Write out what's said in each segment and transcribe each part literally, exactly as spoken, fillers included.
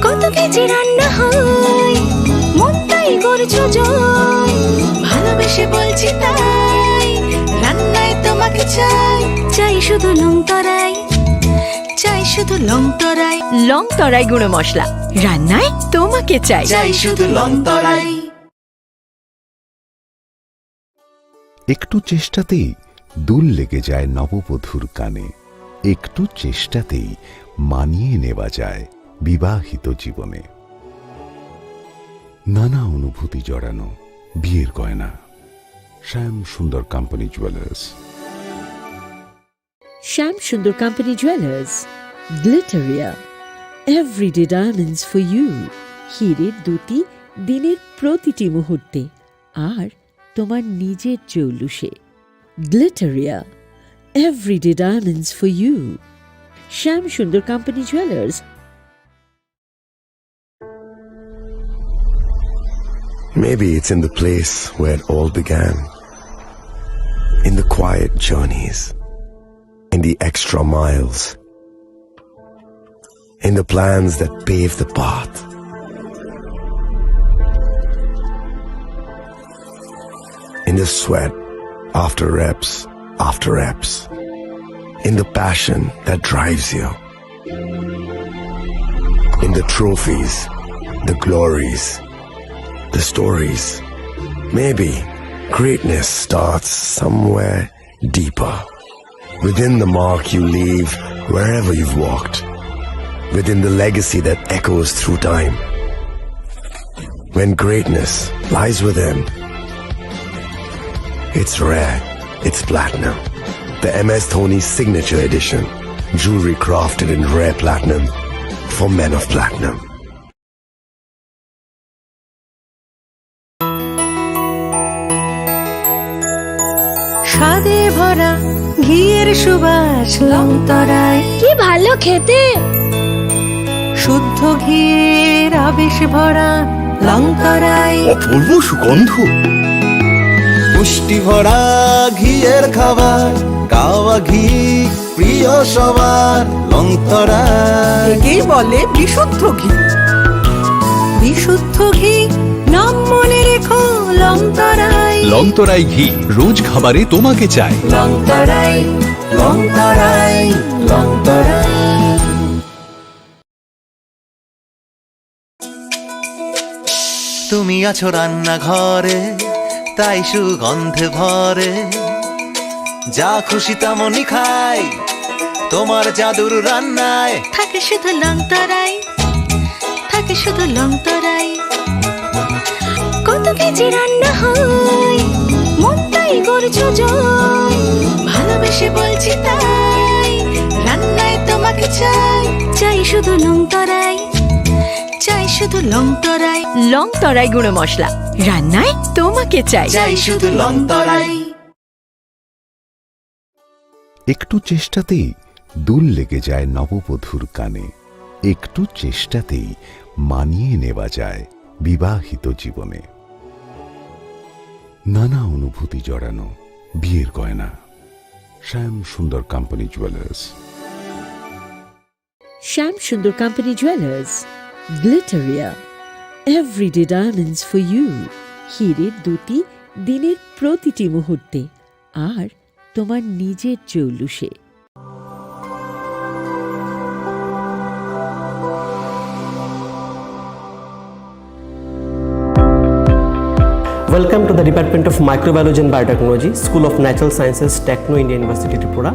কত কেজি রান্না হয়, মনটাই করছো জয়। ভালোবেসে বলছি তাই, রান্নায় তোমাকে চাই। চাই শুধু লং তরাই, চাই শুধু লং তরাই। লং তরাই গুঁড়ো মশলা, রান্নায় তোমাকে চাই। চাই শুধু লং তরাই। একটু চেষ্টাতেই দুল লেগে যায় নববধূর কানে। একটু চেষ্টাতেই মানিয়ে নেওয়া যায় বিবাহিত জীবনে। নানা অনুভূতি জড়ানো বিয়ের গয়না। শ্যাম Sundar company jewellers. Shyam Sundar company jewellers, Glitteria, everyday diamonds for you. হীরের দ্যুতি দিনের প্রতিটি মুহূর্তে, আর তোমার নিজের চৌলুসে। Glitteria, everyday diamonds for you. Shyam Sundar company jewellers. Maybe it's in the place where it all began. In the quiet journeys, in the extra miles, in the plans that pave the path, in the sweat after reps after reps, in the passion that drives you. In the trophies, the glories, the stories. Maybe greatness starts somewhere deeper. Within the mark you leave wherever you've walked. Within the legacy that echoes through time. When greatness lies within, it's rare, it's platinum. The M S Dhoni Signature Edition. Jewelry crafted in rare platinum for men of platinum. স্বাদে ভরা ঘিয়ের সুবাস লং তরাই। কি ভালো খেতে! শুদ্ধ ঘিয়ের আবেশ ভরা লং তরাই। অপূর্ব সুগন্ধ। পুষ্টি ভরা ঘিয়ের খাবার, কাওয়া ঘি প্রিয় সবার লং তরাই। একেই বলে বিশুদ্ধ ঘি। বিশুদ্ধ ঘি, নাম মনে রেখো লং তরাই। লং তরাই ঘি, রোজ খাবারে তোমাকে চাই। লং তরাই, লং তরাই, লং তরাই। তুমি আছো রান্নাঘরে, তাই সুগন্ধে ভরে। যা খুশি তেমনই খাই, তোমার জাদুর রান্নায়। থাকে শুধু লং তরাই, থাকে শুধু লং তরাই। কত কেজি রান্না হয়, মনটাই করছো জয়। ভালোবেসে বলছি তাই, রান্নায় তোমাকে চাই। চাই শুধু লং তরাই, চাই শুধু লং তরাই। লং তরাই গুঁড়ো মশলা, রান্নায় তোমাকে চাই। চাই শুধু লং তরাই। একটু চেষ্টাতেই দুল লেগে যায় নববধূর কানে। একটু চেষ্টাতেই মানিয়ে নেওয়া যায় বিবাহিত জীবনে। নানা অনুভূতি জড়ানো বিয়ের গয়না। শ্যাম Sundar company jewellers. Shyam Sundar company jewellers, Glitteria, everyday diamonds for you. হীরের দ্যুতি দিনের প্রতিটি মুহূর্তে, আর তোমার নিজের চৌলুসে। Welcome to the Department of Microbiology and Biotechnology, School of Natural Sciences, Techno India University, Tripura.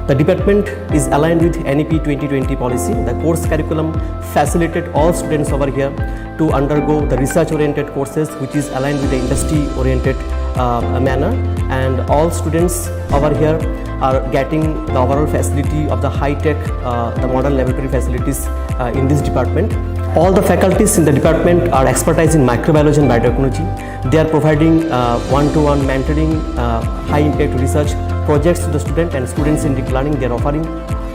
The department is aligned with N E P twenty twenty policy. The course curriculum facilitate all students over here to undergo the research-oriented courses, which is aligned with the industry-oriented, uh, manner. And all students over here are getting the overall facility of the high-tech, uh, the modern laboratory facilities, uh, in this department. All the faculties in the department are expertise in microbiology and biotechnology. They are providing, uh, one-to-one mentoring, uh, high-impact research projects to the student and students in deep learning. They are offering,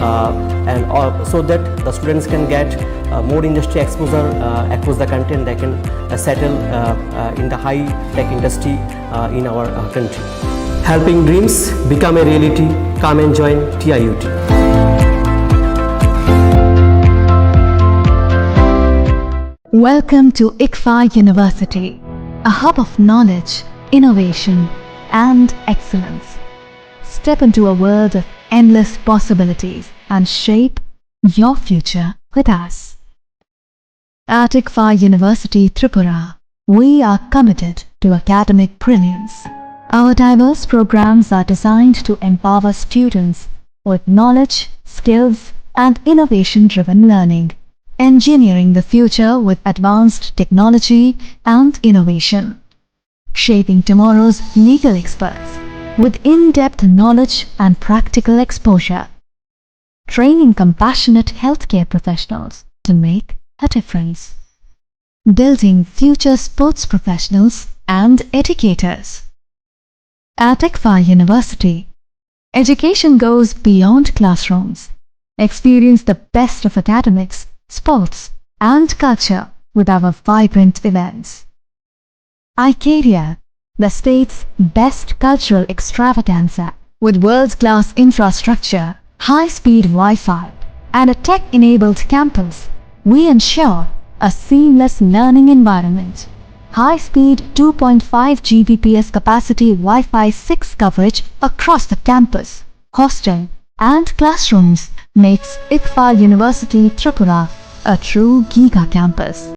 uh, and, uh, so that the students can get, uh, more industry exposure, uh, across the country, and they can, uh, settle, uh, uh, in the high-tech industry, uh, in our, uh, country. Helping dreams become a reality. Come and join T I U T. Welcome to ICFAI University, a hub of knowledge, innovation, and excellence. Step into a world of endless possibilities and shape your future with us. At ICFAI University Tripura, we are committed to academic brilliance. Our diverse programs are designed to empower students with knowledge, skills, and innovation-driven learning, engineering the future with advanced technology and innovation, shaping tomorrow's legal experts with in-depth knowledge and practical exposure, training compassionate healthcare professionals to make a difference, building future sports professionals and educators. At ICFAI University, education goes beyond classrooms. Experience the best of academics, sports, and culture with our vibrant events. iCaria, the state's best cultural extravaganza, with world-class infrastructure, high-speed Wi-Fi, and a tech-enabled campus, we ensure a seamless learning environment. High-speed two point five G B P S capacity Wi-Fi six coverage across the campus, hostel, and classrooms makes ICFAI University Tripura a true giga campus.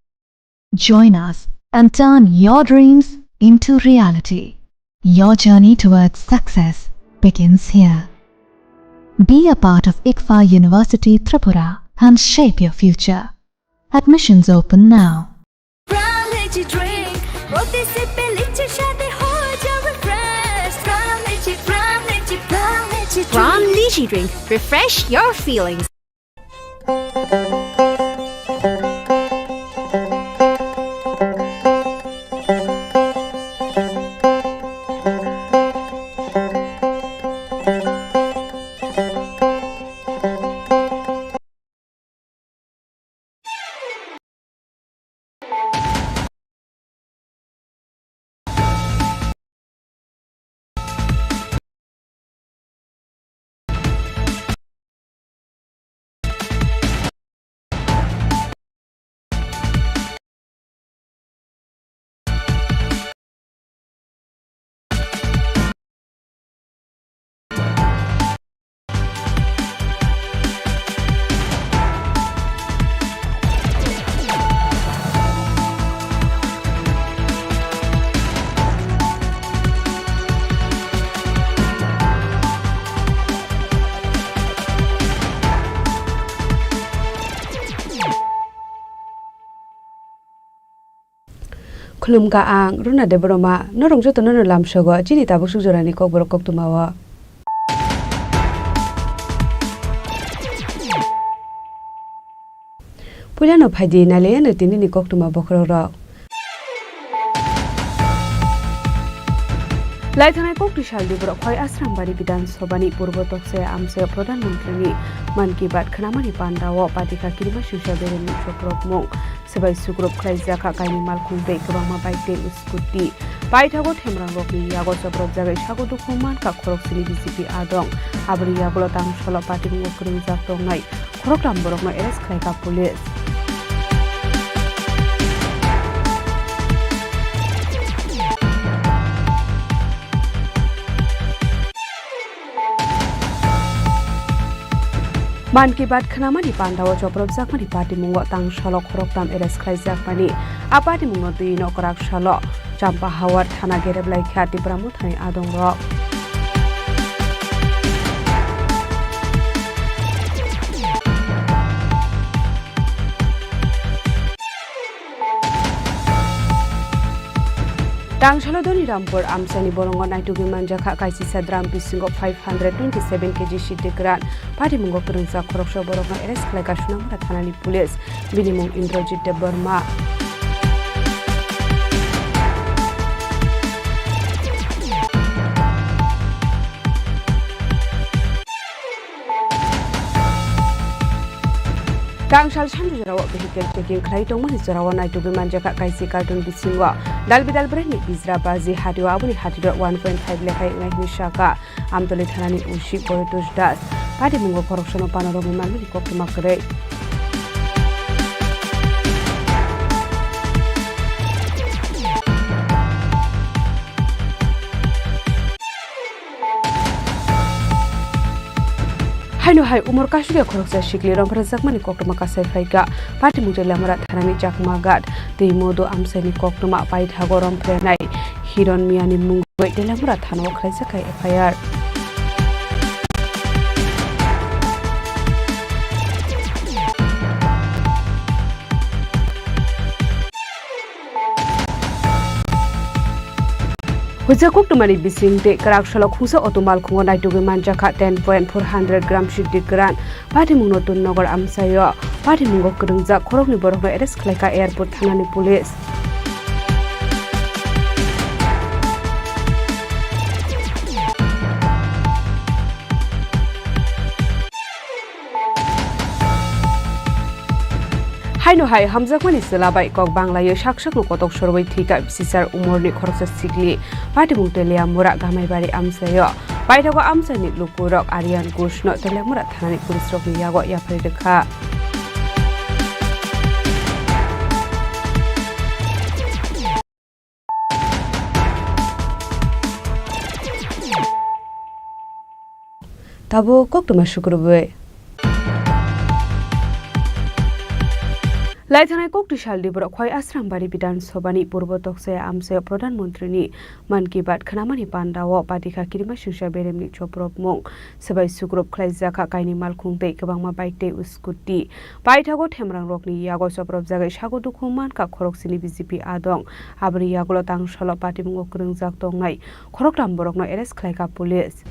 Join us and turn your dreams into reality. Your journey towards success begins here. Be a part of ICFAI University Tripura and shape your future. Admissions open now. Brown Lychee drink, প্রতি সিপে লিচির স্বাদে হয়ে যাও refresh। Brown Lychee, Brown Lychee, Brown Lychee drink। Brown Lychee drink, refresh your feelings. Khulumkha ang Runa Debbarma, norok jotono no lamsogo chini tabuk suk jorani kokborok koktwmao. Puilano phaidi nailaiano tinini koktwma bokhorokrok. Laithangnai koktwi salni borok Khwai Asrambari Bidhan Sabhani Purbo Toksai Amchaio Pradhan Mantrini Mann Ki Baat khnamani pandao patikha kirima singsa beremni chokrokmung. Swbai sukrup khlaijak kha kainwi malkhung tei kwbangma bike tei scooty. Paithago themrangrokni yago chopropjagwi sago dukhu mankha khoroksini B J P adong. Aboni yagulo tang salo patimungo kwrwngjak tongnai khoroktham borokno arrest khlaikha police. Mann Ki Baat khnamani pandao chopropjakmani patimungo tang salo khoroktham arrest khlaijakmani. A patimungno twi nokrak salo Champahawar thana gereblai kha Tipra Mothani adongrok. Tangsalo Doni Rampur amchaini bolongo naitugwi manjakha kaisisa drum bisingo five hundred twenty seven K G sitwkran. Patimungo kwrwngjak khoroksa borokno arrest khlaikha Sunamura thanani police. Bini mung Indrajit Debbarma. Tangsal sanju jorao vehicle checking khlai tongmani jorao naitugwi manjakha kaisi carton bisingo dal bidal brand ni bijra baji hatio, aboni hatio one point five lekhai wngnai hwnwi sakha Amtoli thanani O C Boritos Das. Patimungo khoroksano panorogwi manmani koktwma kwrwi. Hai umor kasugya khoroksa sikli romphrejakmani koktwma kasai phaikha. Patimung Teliamura thanani Chakma Ghat tei Modu amchaini koktwma paithago romphrwnai Hiron Miyani mungwi Teliamura thanao khlaijak kha F I R. Hwja koktwmani bising tei kwrak salo khungsa auto malkhungo naitugwi manjakha ten point four hundred gram siddi kwran. Patimungno Tunnagar amchaio patimungo kwrwngjak khoroknwi borokno arrest khlaikha airport thanani police. Haino hai hamjakmani chwla bai kok banglaio sak sakno kotok sorwi thwikha bisisar umorni khoroksa sikli. Patimung Teliamura Gamaibari amchaio paithago amchaini lukurok Aryan Ghoshno Teliamura thanani police rokni yago yapharwi rwkha. Tabuk koktwma sukrubwi. Laithanai kokti salni borok Khwai Asrambari Bidhan Sabhani Purbo Toksaya amchaio Pradhan Mantrini Mann Ki Baat khnamani pandao patikha kirimasingsa beremni chopropmung. Swbai sukrub khlaijakha kaini malkhung tei kwbangma bike tei scooty. Paithago themrangrokni yago chopropjagwi sago dukhu mankha khoroksini B J P adong. Aboni yagulo tangsalo patimungo kwrwngjak tongnai khoroktham borokno arrest khlaikha police.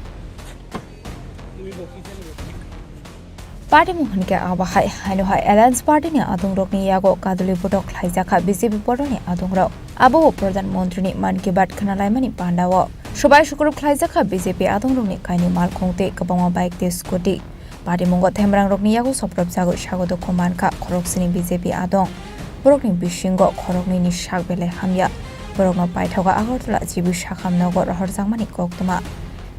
Patimung hwnkhe abo hai, haino hai Alliance Party ni adongrokni yago kaduli botok khlaijakha B J P bodolni adongrok. Abo bo Pradhan Mantrini Mann Ki Baat khwnalaimani pandao. Swbai sukrub khlaijakha B J P adongrokni kaini malkhung tei kwbangma bike tei scooty. Patimungo themrangrokni yago chopropjagwi sago dukhu mankha khoroksini B J P adong. Borokni bisingo khoroknwini sak belai hamya. Borokno paithago Agartala G B Sakham nogo rohorjakmani koktwma.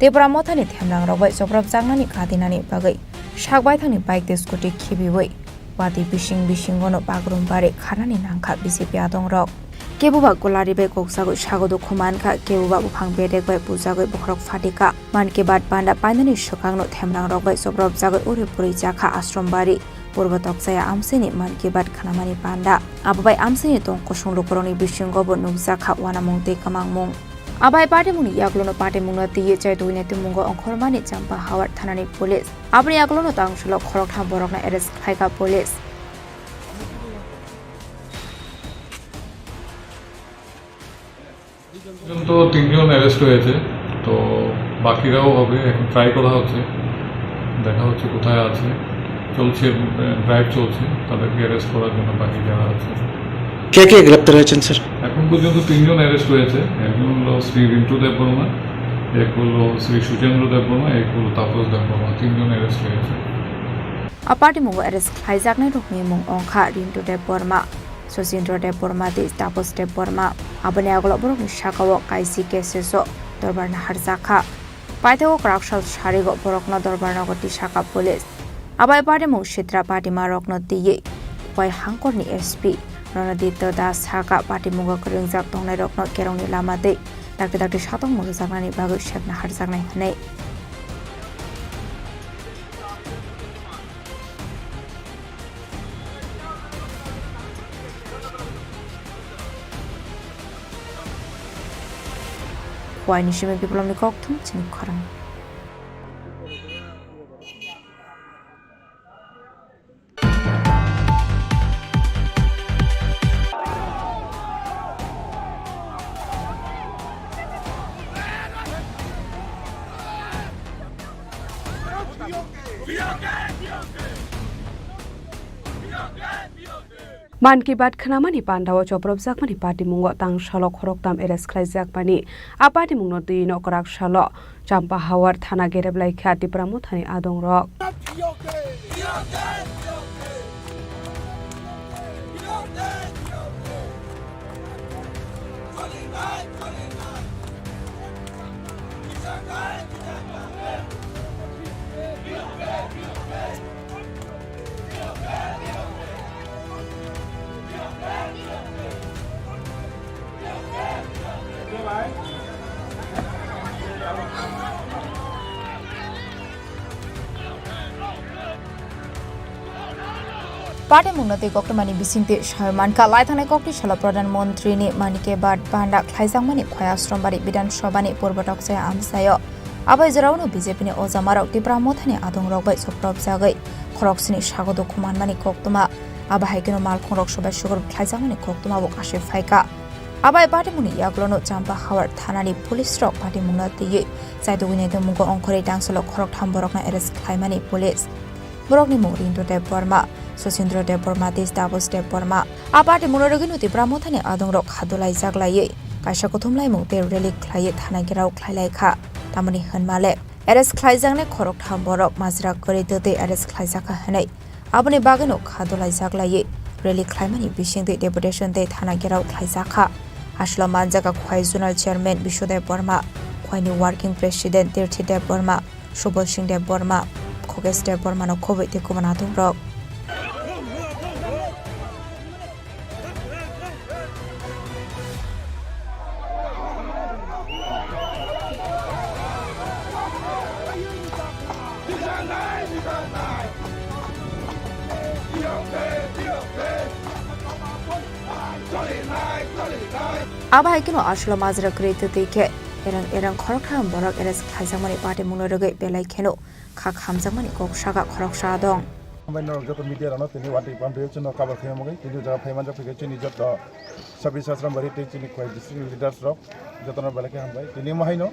Tipra Mothani themrangrok bai chopropjaknani kadinani bagwi sak baithangni bike tei scooty khibiwi watwi bising bisingono bagrum bari kharnani nangkha B J P adongrok. Keboba kwlari bai kokjagwi sago dukhu mankha, keboba buphang bedek bai bujagwi bokhorok phatikha. Mann Ki Baat panda painani swkangno themrangrok bai chopropjagwi uri purijakha Asrambari. Purbo Toksaya amchaini Mann Ki Baat khnamani panda. Abo bai amchaini tong kusung lukurokni bisingo bo nukjakha uanamung tei kwmangmung. Abai patimungni yagulono patimungno twiwi chaitugwi naitukmungo ongkhormani Champa Hawar thanani police. Aboni yagulono tangsalo khoroktham borokno arrest khlaikha police. পর্যন্ত তিনজন অ্যারেস্ট হয়েছে, তো বাকিরাও হবে, এখন ট্রাই করা হচ্ছে, দেখা হচ্ছে কোথায় আছে, চলছে, ড্রাইভ চলছে, তাদেরকে অ্যারেস্ট করার জন্য বাকি যারা আছে। কে কে গ্রেপ্তার হয়েছেন, স্যার? এখন পর্যন্ত তিনজন অ্যারেস্ট হয়েছে। একজন হলো শ্রী রিন্টু দেববর্মা, এক হলো শ্রী সুচেন্দ্র দেববর্মা, এক হলো তাপস দেববর্মা, তিনজন অ্যারেস্ট হয়েছে। A patimungo arrest khlaijaknairokni mung wngkha Rintu Debbarma, Sachindra Debbarma tei Tapos Debbarma. Aboni yagulo borokni sakao kaisi cases o dorbar naharjakha. Paithago kwrak sal sarigo borokno dorbar nogo tisakha police. Abai patimung sitra patimarokno twiwi Khwai hangkorni S P Ronoditya Das sakha patimungo kwrwngjak tongnairokno kerongni lama tei dakti dakti satokmung rwjaknani bagwi sep naharjaknai hwnwi. Khwaini simi Biplomni kokthum chini khorang. Mann Ki Baat khnamani pandao chopropjakmani patimungo tangsalo khoroktham arrest khlaijakmani. A patimungno twi nokrak salo Champa Hawar thana gerep laikha Tipra Mothani adongrok. Patimungno tei koktwmani bisingtwi sawi mankha, laithangnai kokni salo Pradhan Mantri ni Mann Ki Baat banda khlaijakmani Khowai Ashram Bari Bidhan Sabha ni purbo tokchaya amchaio. Abai jorao no B J P ni ojamarok Tipra Mothani adongrok bai chopropjagwi khoroksini sago dukhu manmani koktwma, abo hai kheno malkhungrok sobai sugur khlaijakmani koktwma bo kasui phaikha. Abai patimungni yagulono Champahawar thanani police rok patimungno twiwi chaitugwi naitongmungo ongkhorwi tangsalok khoroktham borokno arrest khlaimani police. Borokni mung Rindra Debbarma, Sosindra Debbarma tei Taposh Debbarma. A patimungno rwgwino Tipra Mothani adongrok kha dolaijak laiwi kaisa kuthumlaimung tei rally khlaiwi thana gherao khlailaikha. Tamoni hwnma le arrest khlaijaknai khoroktham borok majra kwrwi twtwi arrest khlaijakha hwnwi. Aboni bagwino kha dolaijak laiwi rally khlaimani bisingtwi deputation tei thana gherao khlaijakha. Aswlao manjakha Khowai Zonal Chairman Biswadev Debbarma, Khowai ni Working President Tirthi Debbarma, Subal Singh Debbarma, Khogesh Debbarma no khobwi tei kubun adongrok. Abo hai kheno aswlao majra kwrwi twtwi khe erang erang khoroktham borok arrest khlaijakmani patimungno rwgwi belai kheno kha khamjakmani kok saka khoroksa dong. Hambai norok joto media rokno tini watwi pamrio chwngno cover khaima bagwi tini o jaga phaimanjak phai khe chini joto Sabis Ashram Bari tei chini Khowai district leaders rok jotono belai khe hambai. Tini omo haino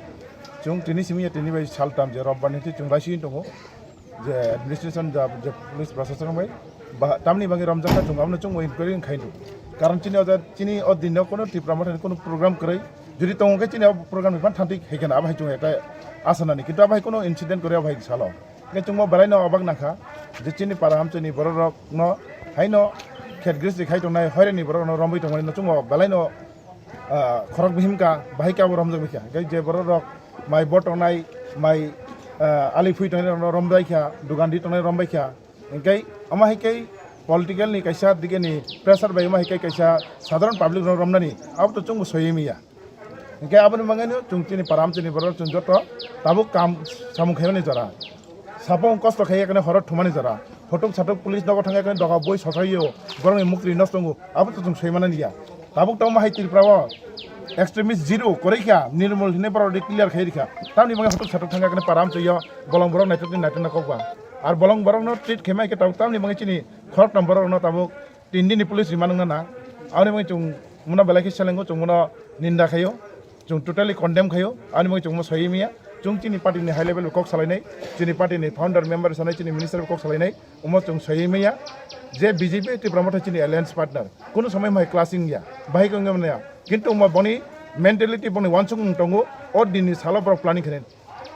chwng tini simi ya tini bai saltam je robbar ni twi chwng raising tongo je administration ja je police prashason bai ba tamni bagwi romjak kha chwng abono chwng inquiry khai tongo. Karon chini o ja chini o dinno kono Tipra Mothani kono program kwrwi jodi tongo khe chini o program ni phan thanti hai kheno abo hai chwng ekta asa nani kintu abo hai kono incident kwrwi abo hai salo. Hingke chwngbo belaino obak nangkha je chini para amchaini bororokno haino khet gristi khai tongnai, hoireni bororokno romwi tongmani chwngbo belaino, ah, khorok bihim kha, bahai khe abo romjak bikha. Hingke je bororok mai bo tongnai, mai, ah, ali phui tongnai rokno rombai kha, dugan ri tongnai rombai kha. Hingke omo hai khe political ni kaisa dikeni pressure bai omo hai khe kaisa sadharon public rok romnani abo to chwngbo soywi manya. Hingke aboni bagwino chwng chini para amchaini borok chwng joto tabuk kam samung khaimani jora. Sapung kosto khai yakni horo thumani jora. Photok satok police nogo thang yakni doga boi sosaio borokni mukti nosto wngo. Abo to chwng soi manani ya. Tabuk tamo hai Tripura o extremist zero kwrwi kha, nirmol hinwi borok declare khai rikha. Tamni bagwi photok satok thang yakni para amchaio bolong borok naitokni naitokna kokba. Ar bolong borokno treat khaimai khe tabuk tamni bagwi chini khoroktham borokno tabuk tin din ni police remand wngna nang. Aboni bagwi chwng mono belai khe selengo, chwng mono ninda khaio, chwng totally condemn khaio. Aboni bagwi chwng mono soi manya. Chwng chini party ni high level bo kok salainai, chini party ni founder member sanai, chini minister bo kok salainai, omo chwng soi manya je B J P Tipra Motha chini alliance partner. Kunu somoi mai clashing ya, bahai khe wngya manya. Kintu omo boni mentality boni wansuk wng tongo, o din ni salo borok planning khainai.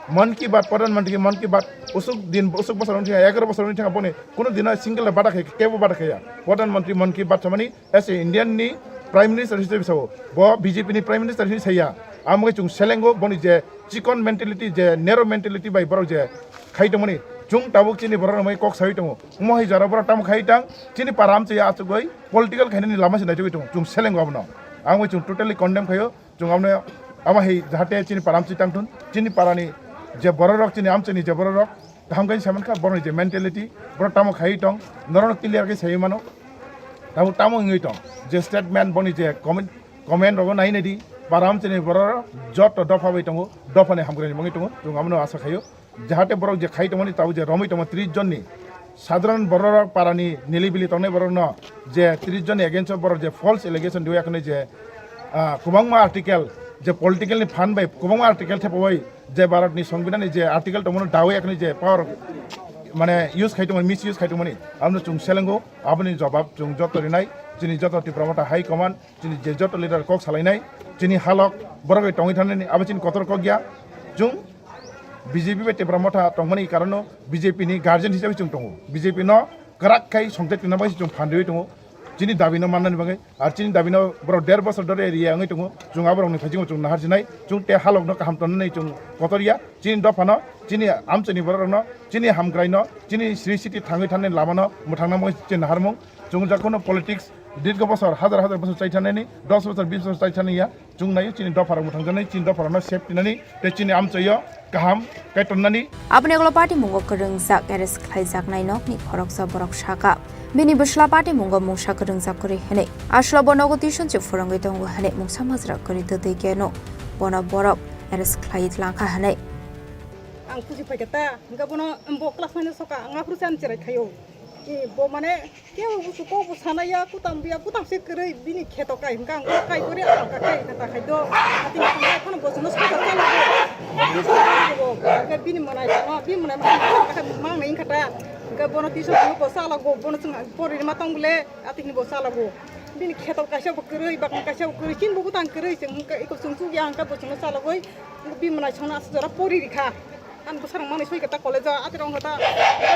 Mann Ki Baat, Pradhan Mantri Mann Ki Baat, usuk din, usuk bosor wngkha, egaroh bosor wngkha boni, kunu dino single bada khe, kebo bada khe ya. Pradhan Mantri Mann Ki Baat samani, as a Indian ni Prime Minister hisabe sao, bo B J P ni Prime Minister hinwi saya. Amo khe chwng selengo, boni je chikon mentality, je narrow mentality bai borok je khai tongmani, chwng tabuk chini borok rok mai kok sawi tongo. Omo hai jora borok tamo khai tang, chini para amchai achugwi political khainani lama se naitugwi tongo, chwng selengo abono. Amo khe chwng totally condemn khaio. Chwng abono, abo hai jahate chini para amchai tangthun, chini parani je bororok, chini amchaini je bororok, kaham khe saimankha, boroni je mentality, borok tamo khaiwi tong, norokno clear khe saiwi mano. Tabuk tamo wngwi tong, je statement boni je comment, comment rogo nai naidi, para amchaini bororok joto dopha bai tongo, dophani hamkraini wngwi tongo, chwng abono asa khaio. Jahate borok je khai tongmani tabuk je romwi tongo tris jonni sadharon bororok parani nilibili tongnai borokno je tris jonni against o borok je false allegation riwi akhwnai je, ah, kwbangma article je political ni phan bai kwbangma article thepawi je Bharat ni Songbidan ni je article tongmani dawi akhwnai je power mane use khai tongmani, misuse khai tongmani abono chwng selengo, aboni jobab chwng joto rinai chini joto Tipra Motha High Command. Chini je joto leader kok salainai, chini halok borok bai tongwi thangnani abo chini kotor kok ya. Chwng B J P bai Tipra Motha tongmani karono B J P ni guardian hisabe chwng tongo. B J P no kwrak khai songchai twna bagwi chwng phan riwi tongo. Chini dabi no mannani bagwi, ar chini dabi no borok der bosor dore area wngwi tongo. Chwng aborok ni phaisingbo chwng nahar sinai, chwng te halok no kaham tonnani chwng kotor ya. Chini dopha no, chini amchaini borok rok no, chini hamkrai no, chini sri city thangwi thangnani lama no mwthangna bagwi chini naharmung. Chwng jokhon politics Dirgo bosor, hazar hazar bosor chai thanani, dos bosor, bis bosor chai thani ya, chwng naio chini dopharok mwthangjaknai, chini dopharokno safety nani, tei chini amchoio kaham kaitor nani. Aboni ulo party mungo kwrwngjak arrest khlaijaknai nokni khoroksa borok saka. Bini bwsla party mungo mungsa kwrwngjak kwrwi hwnwi. Aswla bo nogo tuition se phwrwngwi tongo hwnwi mungsa majra kwrwi twtwi keno bono borok arrest khlaiwi tlangkha hwnwi. Ang kuchi phaikha ta, hwnkhe bono bo class nine o soka, ang aphuru chan cherai khaio. E, bo mane, kebo busu kok bo sana ya, kutam ya, kutam se kwrwi, bini kheto kai, hwnkhe ang kai kori, ang ka kai, kata khai do. Ati hwnkhe phano bo chwngno soka chalo bo. Bo soka bo, hwnkhe bini mwnai tano, bini mwnai ma mang nai wngkha ta. Hwnkhe bono tuition bo chalo go, bono chwng pori ma tong bole, ati hini bo chalo go. Bini kheto kaisa bo kwrwi, bakni kaisa bo kwrwi, chin bo kutang kwrwi, chwng hwnkhe iko chwng chuk ya, hwnkhe bo chwngno chalo goi, bini mwnai songno aswk jora pori rikha. Ang bwsarok manwi soi kata college o, atirok wngkha ta,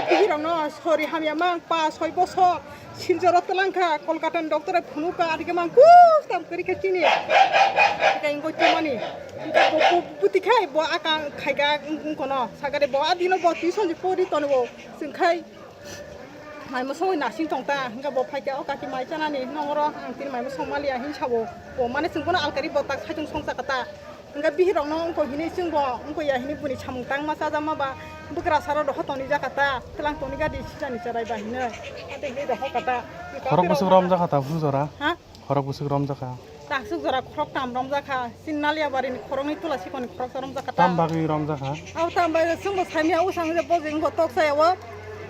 bihirokno sori hamya mang pa soi bosor, Silchar o twlang kha, Kolkata ni doctor bai phunuk kha, adike mang kus tam kwrwi kha chini. Hwnkhe wngwi tongmani. Hwnkhe bo, bo, bwtwi khai bo aka khai kha wng-, wngkono. Sakari bo adino bo tuition se pori tongo. Chwng khai mai mwsongwi nasing tong ta. Hwnkhe bo phai kha, "O kaki mai chanani nongoro ang tini mai mwsong maliya," hin sabo. Bo mane chwng bono alkari bo tak saichung songcha kha ta. Hwnkhe bihirokno wngkha hini chwngbo wngkha ya hini buini samung tangma chajakma ba bwkrasaro dohor tonwi jakha ta, twlang tonwi gadi sijani cherai ba hinwi. Ate hini dohor kha ta. Khorok bwswk romjakha ta bwswk jora? Ha? Khorok bwswk romjakha? Takswk jora khorok tam romjakha. Chini Naliya barini khoroknwi tula sikoni khoroksa romjakha ta. Tam bagwi romjakha? Abo tam bagwi chwngbo saimya usang je bojeng wngkha toksa yawo.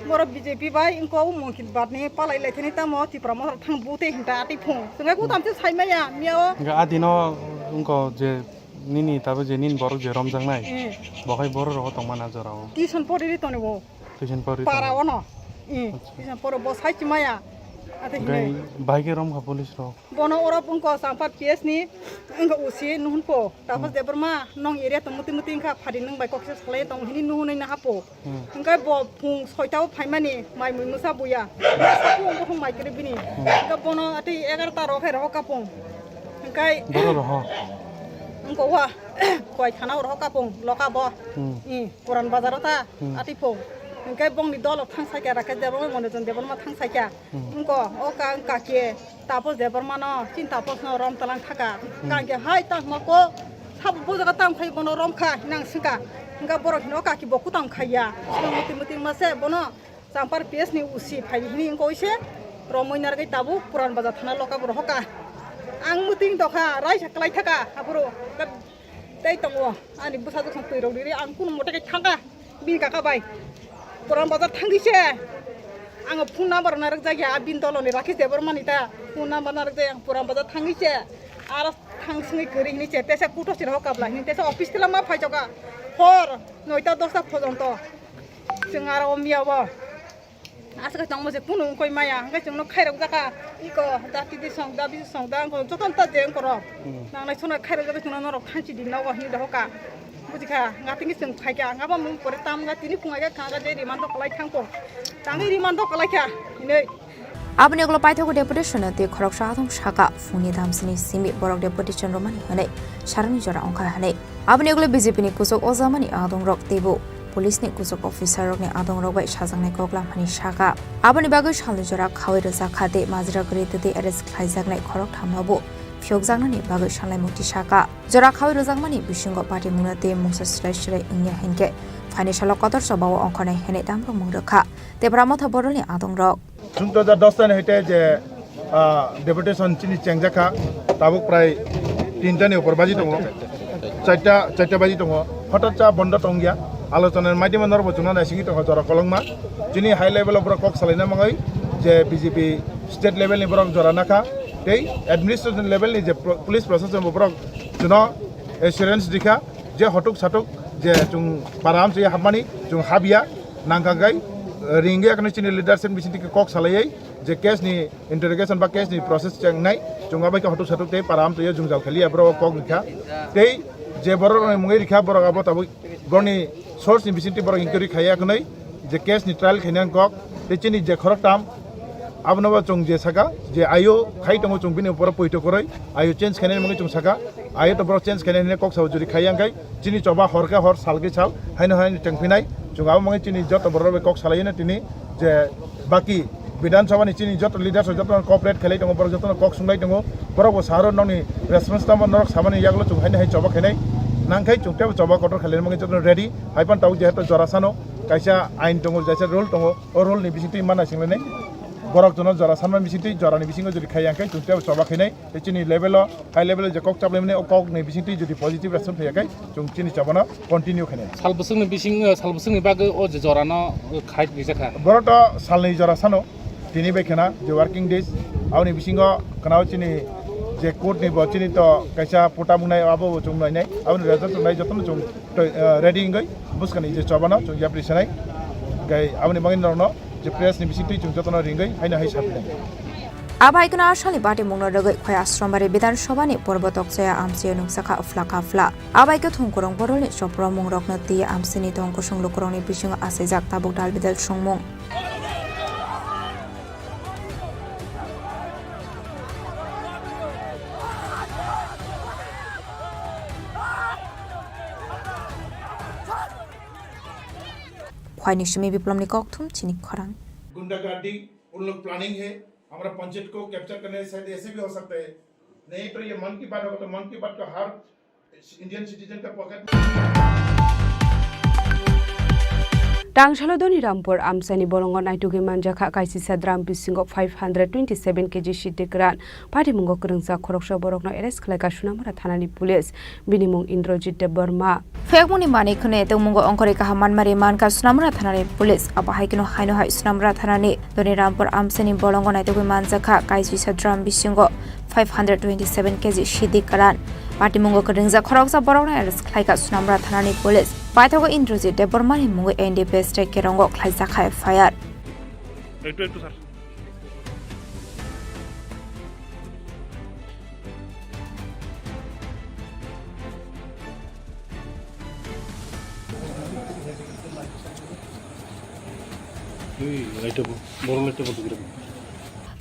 Borok B J P bai wngkha o Monkit Batni palai lai thani tamo Tipra Motha thang bute hinta ati phung. Chwngkhe kutam se saimaya miya o. Hwnkhe adino wngkha je Nini tabuk je nini borok je romjaknai, eh, bo hai borok rogo tongmani a jorao. Tuition poriri toni bo. Tuition poriri para toni. Ono. Eh, acha. Tuition poro bo sai chimaya. Ate hini. Gai bai ke romkha police rok. Bono oro pungko Sampar P S ni wngkha O C nuhun po. Tapos, hmm, Debbarma nong area tong muti muti wngkha phari nung bai kokse salai tong hini nuhun nai naha po. Hmm. Hwnkhe bo phung soita o phaimani mai mui mwsa buya. Satung buphung mai kwrwi bini. Hmm. Hwnkhe bono tei egarota rok hai rohor kapung. Hwnkhe boro roho. Wngkha wa koi khana o rohor kapung loka bo. Hmm. I Puran bazar o ta, hmm, ati phung. Hwnkhe bongni dolo thang saikha Rakesh Debbarma, Monojon Debbarma thang saikha. Hmm. Wngkha o ka wngkha khe. Tapos Debbarma no, chini Tapos no rom talang thaka. Hmm. Kang khe hai tang ma ko, sabo bo jaga tang khai bono rom kha, hinang singka. Hingka borok hino kaki bo kutang khaiya. Sino muti muti ma se bono Champar P S ni O C phai hini hingko ise romoi nargai tabu Puran Bazar thana loka borok hoka. Ang muting tokha, raisa klai thaka, aboro. Tei tongo, ani bwsajwk song twi rok riri, ang kunu mote khe thangkha, bini kaka bai. Puran Bazar thangwi se, ang phone number narwk jak ya, bini dolo ni Rakesh Debbarma ni ta, phone number narwk jak ya, ang Puran Bazar thangwi se, aro thang swngwi kwrwi hini se, tesa kuto siro ho kabla hini, tesa office tila ma phai joka, hor noita dosta phojonto, chwng aro o miya bo. Aswk tongmo je kunu wngkoi maya, hwnkhe chwngno khairok jaka, iko da tidi song, da bisi song, da wngkho jotono ta je wngkho rok. Hmm. Nangnai sono khairok jaka chwngno norok thanchi di nogo hinwi dohoka. Bujikha, nga tini chwng phaikha, nga bo mung pore tam nga tini phung aga khanga je rimando kwlai thangkho. Tangwi rimando kwlai kha, hinwi. Aboni ulo paithago deputation no tei khoroksa adong saka, phungni damsini simi borok deputation romani hwnwi sarani jora wngkha hwnwi. Aboni ulo B J P ni kuchuk ojamani adongrok teibo police ni kuchuk officer rokni adongrok bai sajaknai koklam hani saka. Aboni bagwi salni jora khaui rwjak kha tei majra kwrwi twtwi arrest khlaijaknai khoroktham no bo phiyokjaknani bagwi sanlaimung tisaka. Jora khaui rwjakmani bisingo party mungno tei mungsa swrai swrai wngya hinkhe phaini salo kotor chobao ongkhornai hinwi tamrwkmung rwkha Tipra Motha Bodolni adongrok. Chwng two hajar dos ni hoite je, ah, deputation chini chengjak kha, tabuk prai tinta ni upor baji tongo, charta, charta baji tongo, hotat cha bondo tongya, alochona ni maidima norbo chwngno naisingwi tongo jora kolokma, chini high level o borok kok salaina mangwi je B J P state level ni borok jora nakha, tei administration level ni je pro-, police proshashan bo borok chwngno assurance rikha je hotuk satuk je chwng para amchwi hapmani chwng habya. Nangkha khe, eh, ringwi akheno chini leadership bisingtwi kok salaiwi je case ni interrogation ba case ni process chengnai, chwng abai khe hotuk satuk tei para amtwi o jwngjal khaliya borok kok rikha. Tei je borok rokni mungwi rikha borok abo tabuk borokni source ni bisingtwi borok inquiry khaiya khwnwi je case ni trial khaina kok tei chini je khoroktham abono bo chwng je saka je ayo khai tongo chwng bini borok poito kwrwi ayo change khainani mungwi chwng saka. Ayo to borok change khainai hinwi kok sao juri khai yang khai chini choba hor khe hor sal khe sal haino haino tengphinai chwng abo mangwi chini joto borok bai kok salai no tini je baki Bidhan Sabha ni chini joto leaders rok joto no cooperate khlai tongo, borok joto no kok sunglai tongo, borok bo saharo nokni response tamo norok samani yagulo chwng haino hai choba khainai, nangkhai chwng tebo choba kotor khainai mangwi joto no ready. Hai phano tabuk jehetu jora sano kaisa ain tongo, kaisa rule tongo, o rule ni bisingtwi manna singlainai, borok jono jora sanma bisingtwi jorani bisingo jodi khai yang khe chwng tebo choba khainai. Tei chini level o, high level o je kok chaplaimani o kok ni bisingtwi jodi positive response phaiya khe, chwng chini chabano continue khainai. Sal bwswkni bising, eh, sal bwswkni bagwi o je jorano, eh, khai rijak kha. Borok to salni jora sano, tini bai khena je working days, aboni bisingo khna o chini je court ni bo chini to kaisa pota mungnai abo bo chwng nainai, aboni result chwng nai jotono chwng to, eh, ready wngwi bwskani je chobano chwng yapri sanai. Gai aboni bagwi norokno je press ni bisingtwi chwng jotono ringwi haino hai sapinai. Abo hai kheno a salni batimungno rwgwi Khoi Ashrambari Bidhan Sabha ni Porbo Tokchaya amchio nukjakha phla ka phla. Abo hai khe thongkurung bororni chopro mungrokno twi amchini tong kusung lukurokni bisingo achaijak tabuk dal bidal songmung. Khwaini simi Biplomni kokthum chini khorang. गुंडागर्दी, उन लोग प्लानिंग है, हमारा पंचायत को कैप्चर करने शायद ऐसे भी हो सकता है। नहीं तो ये मन की बात होगा तो मन की बात का हर इंडियन सिटीजन का pocket Tangsalo Doni Rampur amchaini bolongo naitugwi manjakha kaisisa drum bisingo five hundred twenty seven K G siddi kwran. Patimungo kwrwngjak khoroksa borokno arrest khlaikha Sonamura thanani police. Bini mung Indrajit Debbarma. Phekmungni manwi khwnwi tongmungo ongkhorwi kaham manmari mankha Sonamura thanani police. Abo hai kheno haino hai Sonamura thanani Doni Rampur amchaini bolongo naitugwi manjakha kaisisa drum bisingo five hundred twenty seven K G siddi kwran. Patimungo kwrwngjak khoroksa borokno arrest khlaikha Sonamura thanani police. Paithago Indrajit Debbarmani mungwi N D P S tei Kerongo khlaijakha F I R. একটু, একটু, স্যার। এই লাইটটা ব-, বড় লাইটটা বন্ধ করে দাও।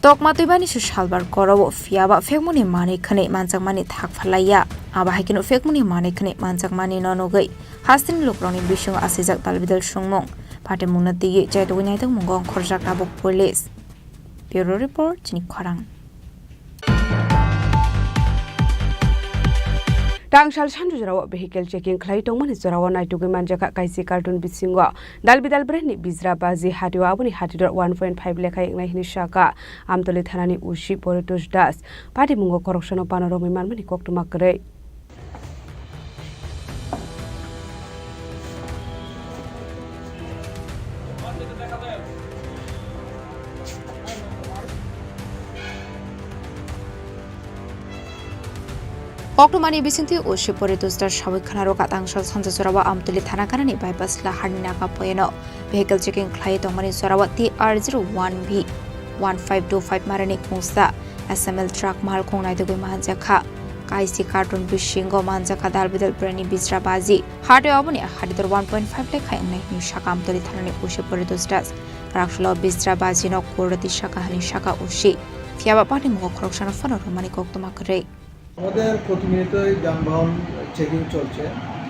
Tokma twibani se salbar korowo, phiyaba phekmungni manwi khwnwi manjakmani thak phalaiya. Abo hai kheno phekmungni manwi khwnwi manjakmani no nugwi hasteni lukurokni bisingo achaijak dalbidal songmung. Patimungno twiwi chaitugwi naitokmungo ongkhorjak tabuk police. Bureau Report, chini khorang. Tangsal sanju jorao vehicle checking khlai tongmani jorao naitugwi manjakha kaisi carton bisingo dalbidal brand ni bijra baji hatio, aboni hatidor one point five lekha wngnai hwnwi sakha Amtoli thanani O C Paritosh Das. Patimungo khoroksano pano romwi manmani koktwma kwrwi. Koktwmani bisingtwi O C Paritosh Das sawi khwnarokha, tangsal sanja jorao Amtoli thana kanani bypass la harni naga poyeno vehicle checking khlai tongmani jorao T R zero one B one five two five marani kungsa S M L truck malkhung naitugwi manjakha. Kaisi carton bisingo manjakha dalbidal brand ni bijra baji. Hatio aboni hatidor one point five lekha wngnai hwnwi sakha Amtoli thanani O C Paritosh Das. Kwraksalo bijra bajino kuroti sakha hwnwi sakha O C. Phiyaba patimungo khoroksano phano romani koktwma kwrwi. আমাদের প্রতিনিয়তই যানবাহন চেকিং চলছে।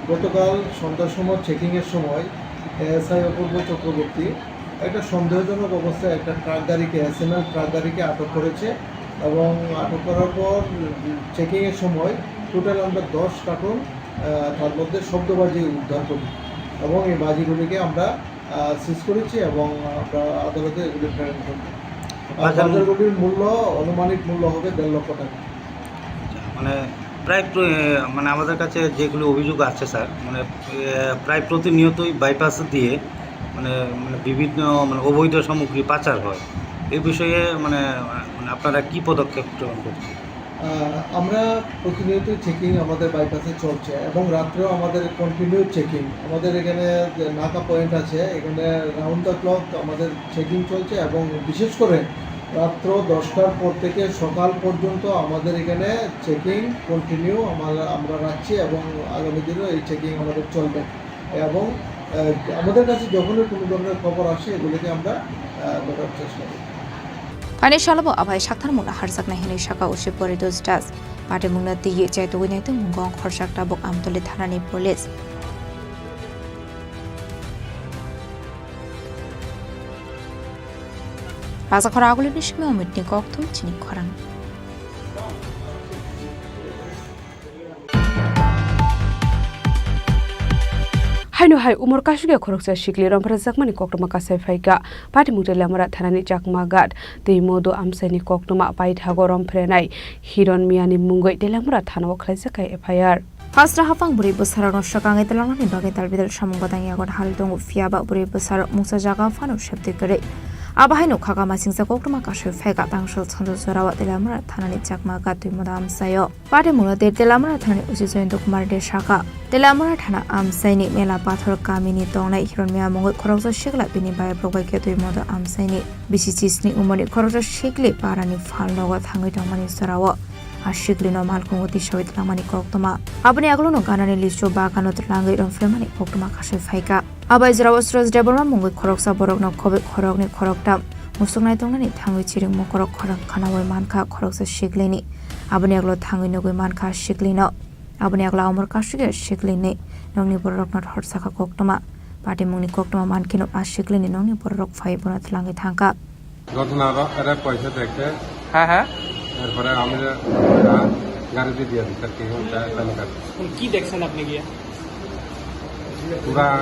গতকাল সন্ধ্যার সময় চেকিংয়ের সময় এএসআই অপূর্ব চক্রবর্তী একটা সন্দেহজনক অবস্থায় একটা ট্রাক গাড়িকে, এসএমএল ট্রাক গাড়িকে আটক করেছে এবং আটক করার পর চেকিংয়ের সময় টোটাল আমরা দশ কার্টন, আহ, তার মধ্যে শব্দবাজি উদ্ধার করি এবং এই বাজিগুলিকে আমরা, আহ, সিজ করেছি এবং আমরা আদালতে এগুলি প্রেরণ করব। আর বাজার বাজারগুলির মূল্য, আনুমানিক মূল্য হবে দেড় লক্ষ টাকা। আচ্ছা, মানে প্রায় প্র-, এ, মানে আমাদের কাছে যেগুলো অভিযোগ আসছে স্যার, মানে, এ, প্রায় প্রতিনিয়তই বাইপাস দিয়ে মানে, মানে বিভিন্ন মানে অবৈধ সামগ্রী পাচার হয়। এই বিষয়ে মানে, মানে আপনারা কি পদক্ষেপ গ্রহণ করছেন? আহ, আমরা প্রতিনিয়তই চেকিং আমাদের বাইপাসে চলছে এবং রাত্রেও আমাদের কন্টিনিউ চেকিং। আমাদের এখানে যে নাকা পয়েন্ট আছে, এখানে রাউন্ড দ্য ক্লক আমাদের চেকিং চলছে এবং বিশেষ করে রাত্র দশটার পর থেকে সকাল পর্যন্ত আমাদের এখানে চেকিং কন্টিনিউ আমরা, আমরা রাখছি এবং আগামী দিনও এই চেকিং আমাদের চলবে এবং, আহ, আমাদের কাছে যখনই কোনো ধরনের খবর আসে, এগুলিকে আমরা, আহ, ধরার চেষ্টা করি। Ani salobo abai sakthar mungna harjaknai hinwi saka O C Paritosh Das. Patimungno twiwi chaitugwi naitokmungo ongkhorjak tabuk Amtoli thanani police. Bajakhor agulini simi omitni kokthum chini khorang. Haino hai umor kasugya khoroksa sikli romphrejakmani koktwma kasai phaikha. Patimung Teliamura thanani Chakma Ghat tei Modu amchaini koktwma paithago romphrenai Hiron Miyani mungwi Teliamura thanao khlaijak kha F I R. Hasta hapang bwrwi bwsarokno swkangwi twlangnani bagwi dalbidal samung badang yago hal tongo, phiya ba bwrwi bwsarok mungsa jaga phano septwi kwrwi. Abo hai nokha kama singsa koktwma kasui phaikha tangsal sanjo jorao Teliamura thanani Chakma Ghat twi Modu amchaio. Patimungno tei Teliamura thanani O C Jayanta Kumar De sakha, Teliamura thana amchaini Mela Pathor kamini tongnai Hiron Miya mungwi khoroksa sikla bini baibrok bai khe twi Modu amchaini bisi chisni umorni khoroksa sikli parani phalnogo thangwi tongmani jorao. A siklino malkhungo tisawi twlangmani koktwma. Aboni aglono ganani lichu bagano twlangwi romphrenmani koktwma kasui phaikha. Abai jorao Suraj Debbarma mungwi khoroksa borokno khobwi khoroknwi khoroktham musuknai tongnani thangwi chiring mokorok khorang khanaui mankha khoroksa siklini. Aboni aglo thangwi nugwi mankha siklino. Aboni aglo amor kasugya siklini nokni bororokno thorsakha koktwma. Patimungni koktwma mankheno a siklini nokni bororok phai bono twlangwi thangkha. ঘটনার এরা পয়সা দেখে। হ্যাঁ, হ্যাঁ। এরপরে আমি যে গাড়ি দিয়ে দিয়ে দিচ্ছি, আর কি, কোনটা এখানে কাজ। এখন কি দেখছেন আপনি গিয়ে? পুরা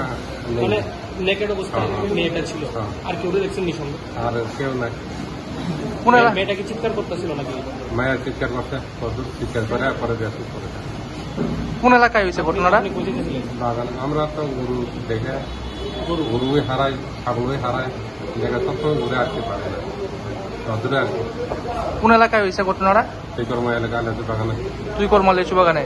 নেই। মানে, নেকেড অবস্থায় হ্যাঁ, হ্যাঁ। মেয়েটা ছিল। হ্যাঁ। আর কেউ দেখছেন নি সঙ্গে? আর কেউ নাই। কোন এলা- মেয়েটা কি চিৎকার করতেছিল নাকি? মেয়ে চিৎকার করছে, কত চিৎকার করে, পরে দেখো, পরে দেখো। কোন এলাকায় হয়েছে ঘটনাটা? আপনি কোথায় ছিলেন? বাগান, আমরা তো গরু দেখে, গরু, গরুই হারাই, ছাগলই হারাই। জায়গা সবসময় ঘুরে আসতে পারে না। রোদ্দুরে আর কি। কোন এলাকায় হয়েছে ঘটনাটা? তুই কর্ম এলাকা, আলাদা বাগানে। তুই কর্ম লিচু বাগানে?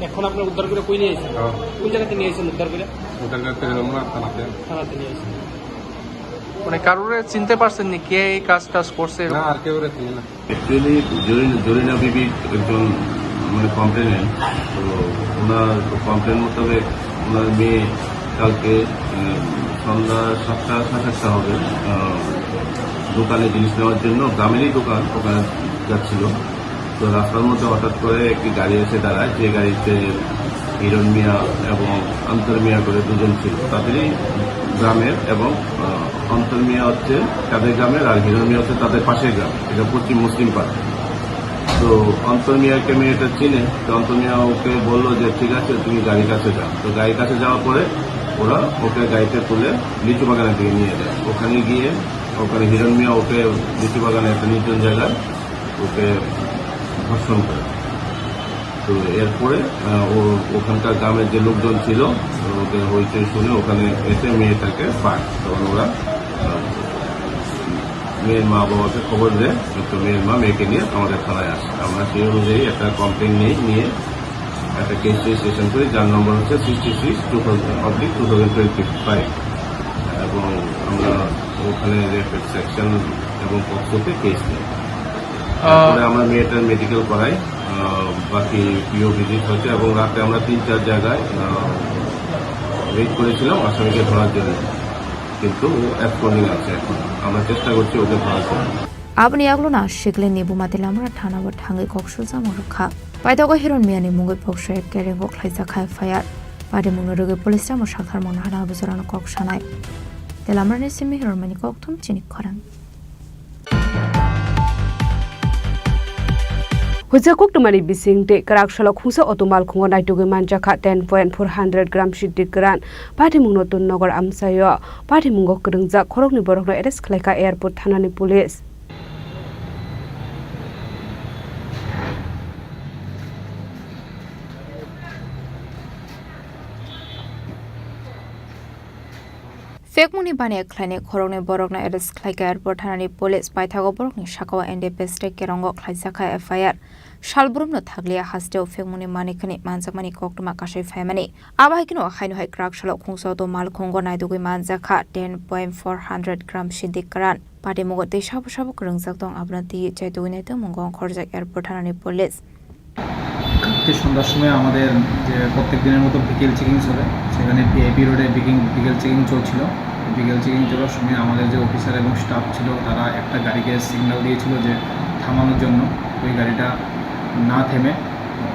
এখন আপনার উদ্ধার করে কই নিয়ে এসেছেন? হ্যাঁ। কোন জায়গাতে নিয়ে এসেছেন উদ্ধার করে? উদ্ধার করতে গেলাম না থানাতে। থানাতে নিয়ে এসেছেন। মানে কারোরে চিনতে পারছেন নি কে এই কাজ টাজ করছে? না, আর কেউ রে চিনি না। অ্যাকচুয়ালি জরিনা, জরিনা বিবি একজন মানে কমপ্লেনেন্ট। তো ওনার কমপ্লেন মোতাবেক ওনার মেয়ে কালকে, উম, সন্ধ্যা সাতটা, সাড়ে সাতটা হবে, আহ, দোকানে জিনিস নেওয়ার জন্য, গ্রামেরই দোকান, ওখানে যাচ্ছিল। তো রাস্তার মধ্যে হঠাৎ করে একটি গাড়ি এসে দাঁড়ায়, যে গাড়িতে হিরণ মিয়া এবং অন্তর মিয়া করে দুজন ছিল, তাদেরই গ্রামের। এবং, আহ, অন্তর মিয়া হচ্ছে তাদের গ্রামের, আর হিরণ মিয়া হচ্ছে তাদের পাশের গ্রাম, এটা পশ্চিম মুসলিম পাড়া। তো অন্তর মিয়াকে মেয়েটা চিনে, তো অন্তর মিয়া ওকে বললো যে, "ঠিক আছে, তুমি গাড়ির কাছে যাও।" তো গাড়ির কাছে যাওয়ার পরে ওরা ওকে গাড়িতে তুলে লিচু বাগানের দিকে নিয়ে যায়। ওখানে গিয়ে ওখানে হিরণ মিয়া ওকে লিচু বাগানে একটা নির্জন জায়গায় ওকে ধর্ষণ করে। তো এরপরে, আহ, ও ওখানকার গ্রামের যে লোকজন ছিল, ওদের হইচই শুনে ওখানে এসে মেয়েটাকে পায়। তখন ওরা, আহ, মেয়ের মা বাবাকে খবর দেয়, তো মেয়ের মা মেয়েকে নিয়ে আমাদের থানায় আসে। আমরা সেই অনুযায়ী একটা কমপ্লেন নিয়ে, নিয়ে একটা কেস রেজিস্ট্রেশন করি, যার নম্বর হচ্ছে sixty six two thousand oblique two thousand twenty five. এবং আমরা ওখানে রেপ সেকশন এবং পক্সোতে কেস নিই। আহ, তারপরে আমরা মেয়েটার মেডিকেল করাই, আহ, বাকি পিও ভিজিট হয়েছে এবং রাতে আমরা তিন চার জায়গায়, আহ, রেড করেছিলাম আসামিকে ধরার জন্য, কিন্তু ও অ্যাবসকন্ডিং আছে এখন। আমরা চেষ্টা করছি ওকে ধরার জন্য। Aboni yaglona sikli ni buma Teliamura thana o thangwi kok sujamo rwkha. Paithago Hiron Miyani mungwi pokso ek kereng o khlaijak kha F I R. Patimungno rwgwi police ramo saktharmung hana bujorano kok sanai. Teliamura ni simi Hiron Miyani kokthum chini khorang. Huicha koktwmani bising tei kwrak salo khungsa auto malkhungo naitugwi manjakha ten point four hundred gram siddi kwran. Patimungno Tunnagar amchaio patimungo kwrwngjak khoroknwi borokno arrest khlaikha airport thanani police. Phekmungni baniya khlainai khoroknwi borokno arrest khlaikha airport thanani police. Paithago borokni sakao N D P S tei kerongo khlaijakha F I R. Salbrumno thakliya hasteo phekmungni manikhani manjakmani koktwma kasui phaimani. Abo hai kheno haino hai kwrak salo khungsa auto malkhungo naitugwi manjakha ten point four hundred gram siddi kwran. Patimungo tei sabo sabo kwrwngjak tong, abono twi chaitugwi naitongmungo ongkhorjak airport thanani police. কালকে সন্ধ্যার সময় আমাদের যে প্রত্যেক দিনের মতো বিকেল চেকিং চলে, সেখানে ভি আই পি রোডে বিকিং, বিকেল চেকিং চলছিল। বিকেল চেকিং চলার সময় আমাদের যে অফিসার এবং স্টাফ ছিল, তারা একটা গাড়িকে সিগন্যাল দিয়েছিল যে থামানোর জন্য। ওই গাড়িটা না থেমে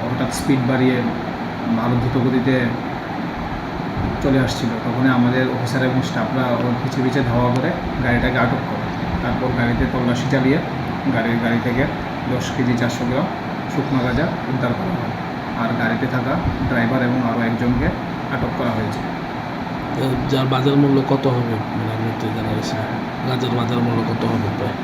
হঠাৎ স্পিড বাড়িয়ে আরও দ্রুত গতিতে চলে আসছিল। তখনই আমাদের অফিসার এবং স্টাফরা ওর পিছে পিছে ধাওয়া করে গাড়িটাকে আটক করে। তারপর গাড়িতে তল্লাশি চালিয়ে গাড়ির, গাড়ি থেকে দশ কেজি চারশো গ্রাম শুকনো গাঁজা উদ্ধার করা হয়। আর গাড়িতে থাকা ড্রাইভার এবং আরও একজনকে আটক করা হয়েছে। এ, যার বাজার মূল্য কত হবে? মানে, আপনি তো জানা গেছে না। গাঁজার বাজার মূল্য কত হবে প্রায়?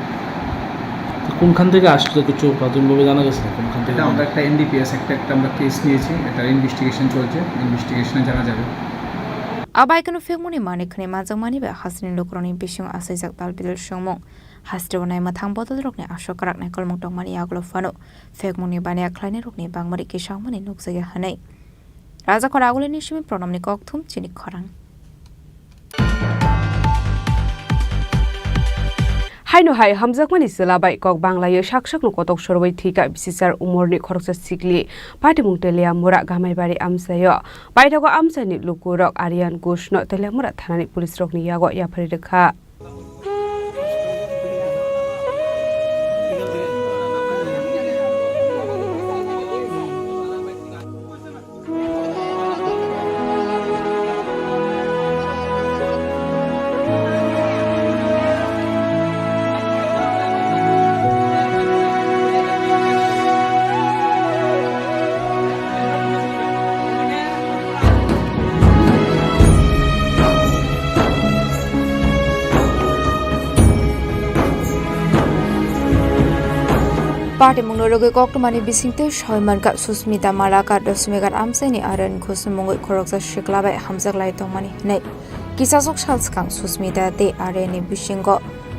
তো কোনখান থেকে আসছে কিছু প্রাথমিকভাবে জানা গেছে না? কোনখান থেকে এটা আমরা একটা এনডিপিএস, একটা, একটা আমরা কেস নিয়েছি, এটার ইনভেস্টিগেশন চলছে, ইনভেস্টিগেশনে জানা যাবে। Abai kunu phekmuni mani khni manjakmani bai hasini lukurokni bisingo achaijak tal bidal songmung. Hasteo nai mwthang bodolrokni aswk kwraknai kolmung tongmani yagulo phano phekmungni baniya khlainairokni bangmari kisangmani nukjakya hwnwi. Rajakhor Agulini simi Pranamni kokthum chini khorang. Haino hai hamjakmani chwla bai kok banglaio sak sakno kotok sorwi thwikha bisisar umorni khoroksa sikli. Patimung Teliamura Gamaibari amchaio. Paithago amchaini lukurok Aryan Ghoshno Teliamura thanani police rokni yago yaphari rwkha. Patimungno rwgwi koktwmani bisingtwi sawi mankha Susmita Malakar, Dosmigat amchaini Aryan Ghoshni mungwi khoroksa sikla bai hamjak lai tongmani hwnwi. Kisasok sal swkang Susmita tei Aryanni bisingo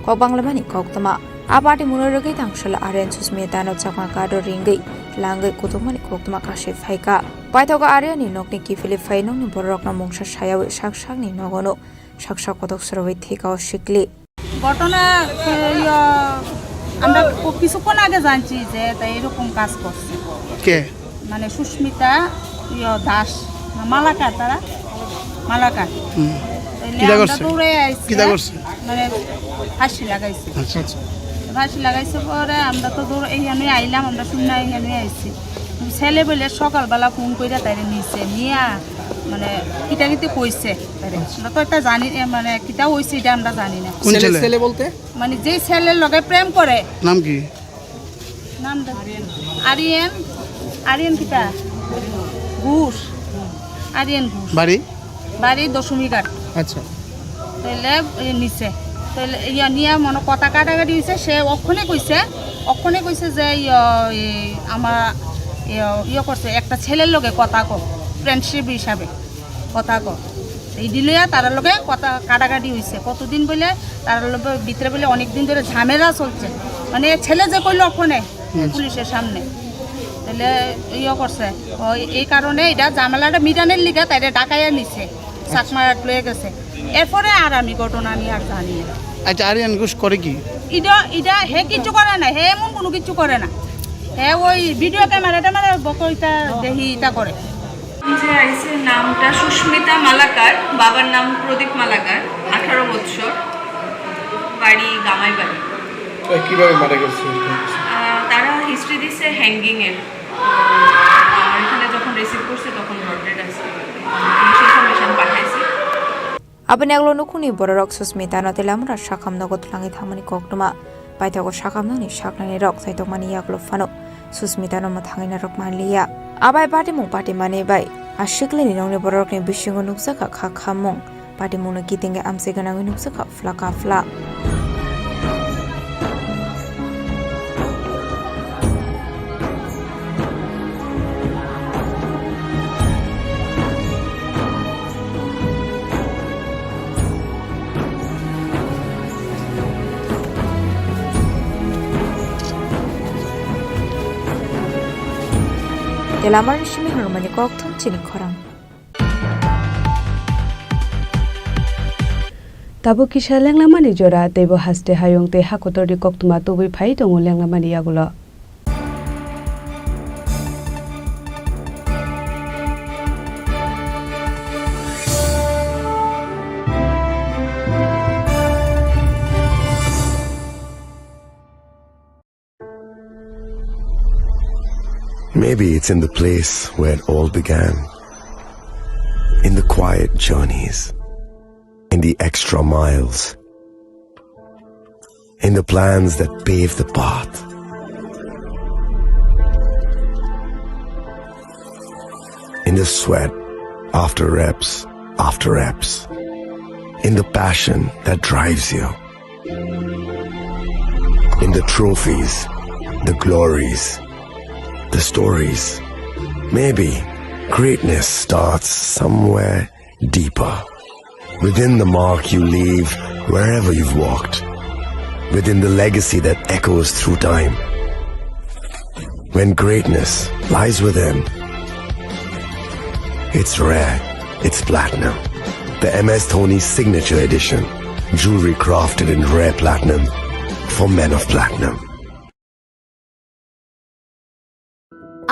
kok banglaimani koktwma. A patimungno rwgwi tangsa Aryan Susmitano chakma kado ringwi langwi kutukmani koktwma kasi phaikha. Paithago Aryanni nokni kiphilwi phai nokni bororokno mungsa sayawi sak sakni nogono saksa kotok sorowi thwikha o sikli. ঘটনা, এ, ইয়া, আমরা ক-, কিছুক্ষণ আগে জানছি যে এটা এরকম কাজ করছে। কে? মানে সুস্মিতা, ইয়া, দাস, না, মালাকার তারা? মালাকার। হুম। তাইলে কিতা আমরা করছে? দৌড়ে আইছি, কিতা করছে? মানে ফাঁসি লাগাইছে। আচ্ছা, আচ্ছা। ফাঁসি লাগাইছে পরে আমরা তো দৌড়ে এইখানে আইলাম, আমরা শুনে এইখানে আইছি। ছেলে বলে সকালবেলা ফোন করে তাইরে নিছে, নিয়া মানে কিতা কিতি কইছে। আরে, আমরা তো এটা জানি, এ, মানে, কিতা হইছে, এটা আমরা জানি না। কোন ছেলে, ছেলে? ছেলে বলতে? মানে, যেই ছেলের লগে প্রেম করে। নাম কি? নাম দে-, আরিয়ান, আরিয়ান কিতা? ঘোষ। আরিয়ান ঘোষ। বাড়ি? বাড়ি দশমীঘাট। আচ্ছা। তাইলে এই নিচে। তাইলে ইয়া নিয়ে মনে কথা কাটাকাটি হইছে, সে অক্ষণে কইছে, অক্ষণে কইছে যে, ইয়া, এই আমার, ইয়া, ইয়ে করছে, একটা ছেলের লগে কথা কো, ফ্রেন্ডশিপ হিসাবে। কথা কো। এই দিলইয়া তার লগে কথা কাটাকাটি হইছে। কতদিন বলে তার লগে ভিতরে বলে অনেক দিন ধরে ঝামেলা চলছে। মানে ছেলে যে কইলো ওখানে হুম। পুলিশের সামনে। তাহলে ইয়ে করছে। ওই এই কারণে এটা ঝামেলাটা মিটানোর লিগে তাইরে ডাকাইয়া নিছে। চাকমা লয়ে গেছে। এরপরে আর আমি ঘটনা আমি আর জানি না। আচ্ছা, আরিয়ান ঘোষ করে কি? এটা, এটা হে কিচ্ছু করে না, হে এমন কোনো কিচ্ছু করে না। হে ওই ভিডিও ক্যামেরা ট্যামেরা বকইতা দেখি ইটা করে। যে আইসির নামটা সুস্মিতা মালাকার, বাবার নাম প্রদীপ মালাকার, আঠারো বৎসর, বাড়ি গামাইবাড়ি। তো কিভাবে মারা গেছে? আহ, তারা হিস্ট্রি দিছে হ্যাঙ্গিং এর। তো আমার এখানে যখন রিসিভ করছে তখন ব্রড ডেড আছে। পুলিশ ইনফরমেশন পাঠাইছে। Aboni yagulo nukhungni bororok Susmitano tei lamura sakhamno gothlangwi thangmani koktwma. Paithago sakhamnokni saknainirok chaitokmani yagulo phano Susmitano mwthangwi narwk manliya. Abai patimung patimani bai a siklini nokni bororokni bisingo nukjakha kha khammung. Patimungno kitingwi amchai gwnangwi nukjakha phlaka phla. Tei lamani simi hwnmani kokthum chini khorang. Tabuk kisa lenglamani jora, teibo haste hayung tei hakotorni koktwma tubui phai tongo lenglamani yagulo. Maybe it's in the place where it all began. In the quiet journeys. In the extra miles. In the plans that pave the path. In the sweat after reps after reps. In the passion that drives you. In the trophies, the glories, the stories. Maybe greatness starts somewhere deeper. Within the mark you leave wherever you've walked. Within the legacy that echoes through time. When greatness lies within, it's rare, it's platinum. The M S Dhoni Signature Edition. Jewelry crafted in rare platinum for men of platinum.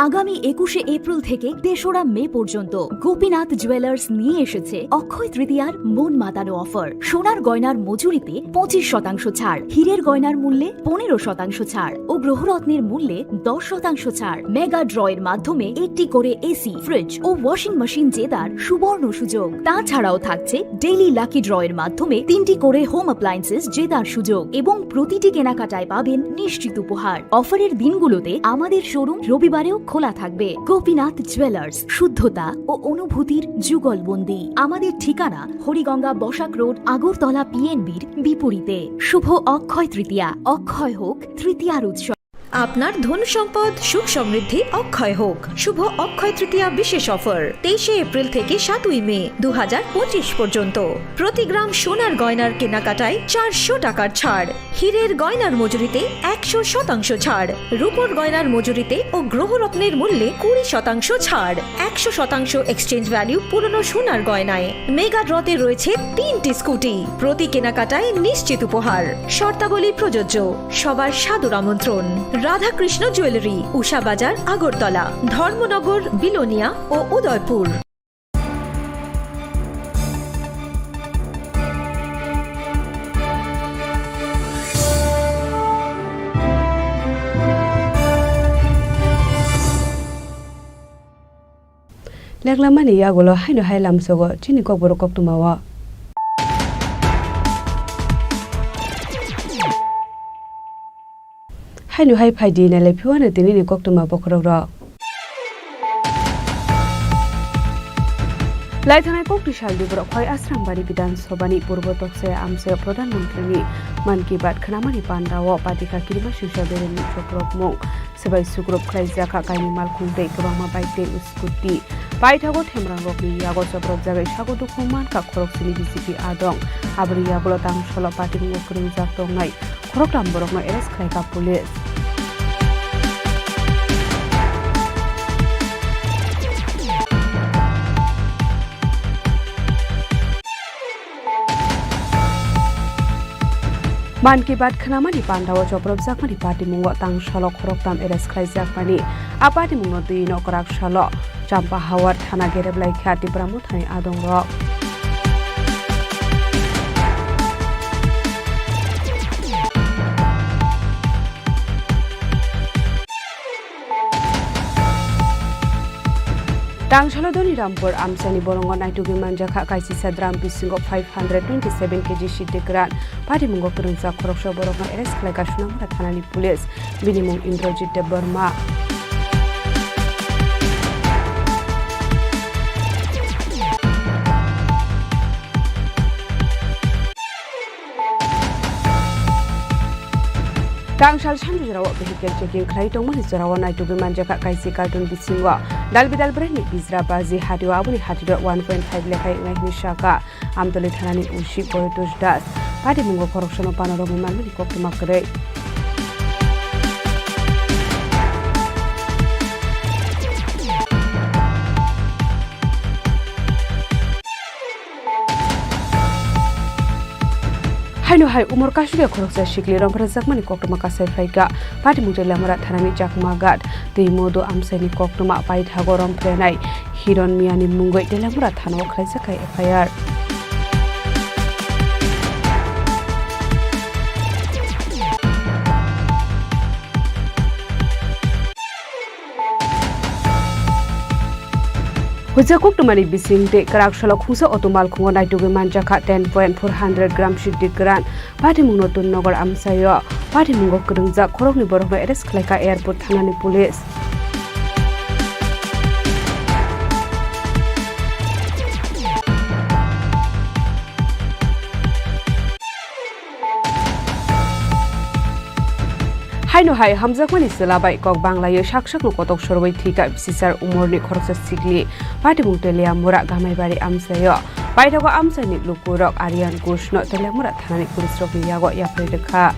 আগামী একুশে এপ্রিল থেকে তেসরা মে পর্যন্ত গোপীনাথ জুয়েলার্স নিয়ে এসেছে অক্ষয় তৃতীয়ার মন মাতানো অফার। সোনার গয়নার মজুরিতে পঁচিশ শতাংশ ছাড়, হীরের গয়নার মূল্যে পনেরো শতাংশ ছাড় ও গ্রহরত্নের মূল্যে দশ শতাংশ ছাড়। মেগা ড্র এর মাধ্যমে একটি করে এসি, ফ্রিজ ও ওয়াশিং মেশিন জেতার সুবর্ণ সুযোগ। তাছাড়াও থাকছে ডেইলি লাকি ড্র এর মাধ্যমে তিনটি করে হোম অ্যাপ্লায়েন্সেস জেতার সুযোগ এবং প্রতিটি কেনাকাটায় পাবেন নিশ্চিত উপহার। অফারের দিনগুলোতে আমাদের শোরুম রবিবারেও খোলা থাকবে। গোপীনাথ জুয়েলার্স, শুদ্ধতা ও অনুভূতির যুগলবন্দি। আমাদের ঠিকানা হরিগঙ্গা বসাক রোড, আগরতলা পিএনবির বিপরীতে। শুভ অক্ষয় তৃতীয়া, অক্ষয় হোক তৃতীয়ার উৎসব। আপনার ধন সম্পদ সুখ সমৃদ্ধি অক্ষয় হোক। শুভ অক্ষয় তৃতীয়া বিশেষ অফার, তেইশে এপ্রিল থেকে সাতই মে দু হাজার পঁচিশ পর্যন্ত। প্রতি গ্রাম সোনার গয়নার কেনাকাটায় চারশো টাকার ছাড়, হীরের গয়নার মজুরিতে একশো শতাংশ ছাড়, রূপোর গয়নার মজুরিতে ও গ্রহরত্নের মূল্যে কুড়ি শতাংশ ছাড়, একশো শতাংশ এক্সচেঞ্জ ভ্যালু পুরনো সোনার গয়নায়। মেগা ড্রতে রয়েছে তিনটি স্কুটি, প্রতি কেনাকাটায় নিশ্চিত উপহার। শর্তাবলী প্রযোজ্য। সবার সাদর আমন্ত্রণ। রাধাকৃষ্ণ জুয়েলারি, উষা বাজার, আগরতলা, ধর্মনগর, বিলোনিয়া ও Udaipur. Leklamani yagulo haino hai lamsogo chini kokborok koktwmao. Haino hai phaidi nailai phiwano tinini koktwma bokhorokrok. Laithangnai koktwi saldi borok phai Asrambari Bidhan Sabhani purbo tokse amchaio Pradhan Mantrini Mann Ki Baat khnamani pandao patikha kirima singsa beremni chokrokrokmung. Swbai sukrup khlaijak kha kaini malkhung tei kwbangma bike tei scooty. Paithago themrangrokni yago chopropjagwi sago dukhu mankha khoroksini B J P adong. Aboni yagulo tangsalo patimung o kwrwngjak tongnai khoroktham borokno arrest khlaikha police. Mann Ki Baat khnamani pandao chopropjakmani patimungo tangsalo khoroktham arrest khlaijakmani. A patimungno twi nokrak salo Champahawar thana gereblai kha Tipra Mothani adongrok. Tangsalo Doni Rampur amchaini borongo naitugwi manjakha kaisisa drum bisingo five hundred twenty seven K G siddi kwran. Patimungo kwrwngjak khoroksa borokno arrest khlaikha Sonamura thanani police. Bini mung Indrajit Debbarma. Tangsal sanju jorao vehicle checking khlai tongmani jorao naitugwi manjakha kaisi carton bisingo dal bidal brengni bijra baji hatio, aboni hatio one point five lekhai wngnai hwnwi sakha Amtoli thanani O C Boytosh Das. Patimungo khoroksano panorogwi manmani koktwma kwrwi. Haino hai umor kasugya khoroksa sikli romphrajakmani koktwma kasai phaikha. Patimung Teliamura thanani Chakma Ghat tei Modu amchaini koktwma paithago romphrwnai Hiron Miyani mungwi Teliamura thanao khlaijak kha F I R. Huja koktwmani bising tei kwrak salo khungsa auto malkhungo naitugwi manjakha ten point four hundred gram siddi kwran. Patimungno Tunnagar amchaio patimungo kwrwngjak khoroknwi borokno arrest khlaikha airport thanani police. Haino hai hamjakmani chwla bai kok banglaio sak sakno kotok sorwi thwikha bisichar umorni khoroksa sikli. Patimung Teliamura Gamaibari amchaio. Paithago amchaini lukurok Aryan Ghoshno Teliamura thanani police rokni yago yaphai rwkha.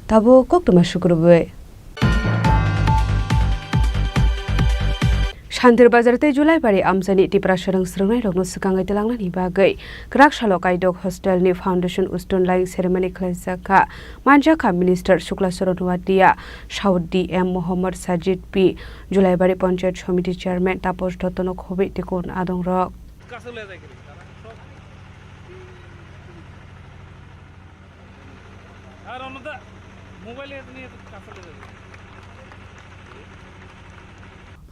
Tabuk koktwma sukrubwi. Shantir Bazar tei Julaibari amchaini Tiprasa rang swrwngnairokno swkangwi twlangnani bagwi kwrak salo Kaidok hostelni foundation stone laying ceremony khlaijakha. Manjakha Minister Shukla Charan Noatia, South D M Mohammad Sajid P, Julaibari Panchayat Samiti Chairman Taposh Dottono khobwi tei kon adongrok.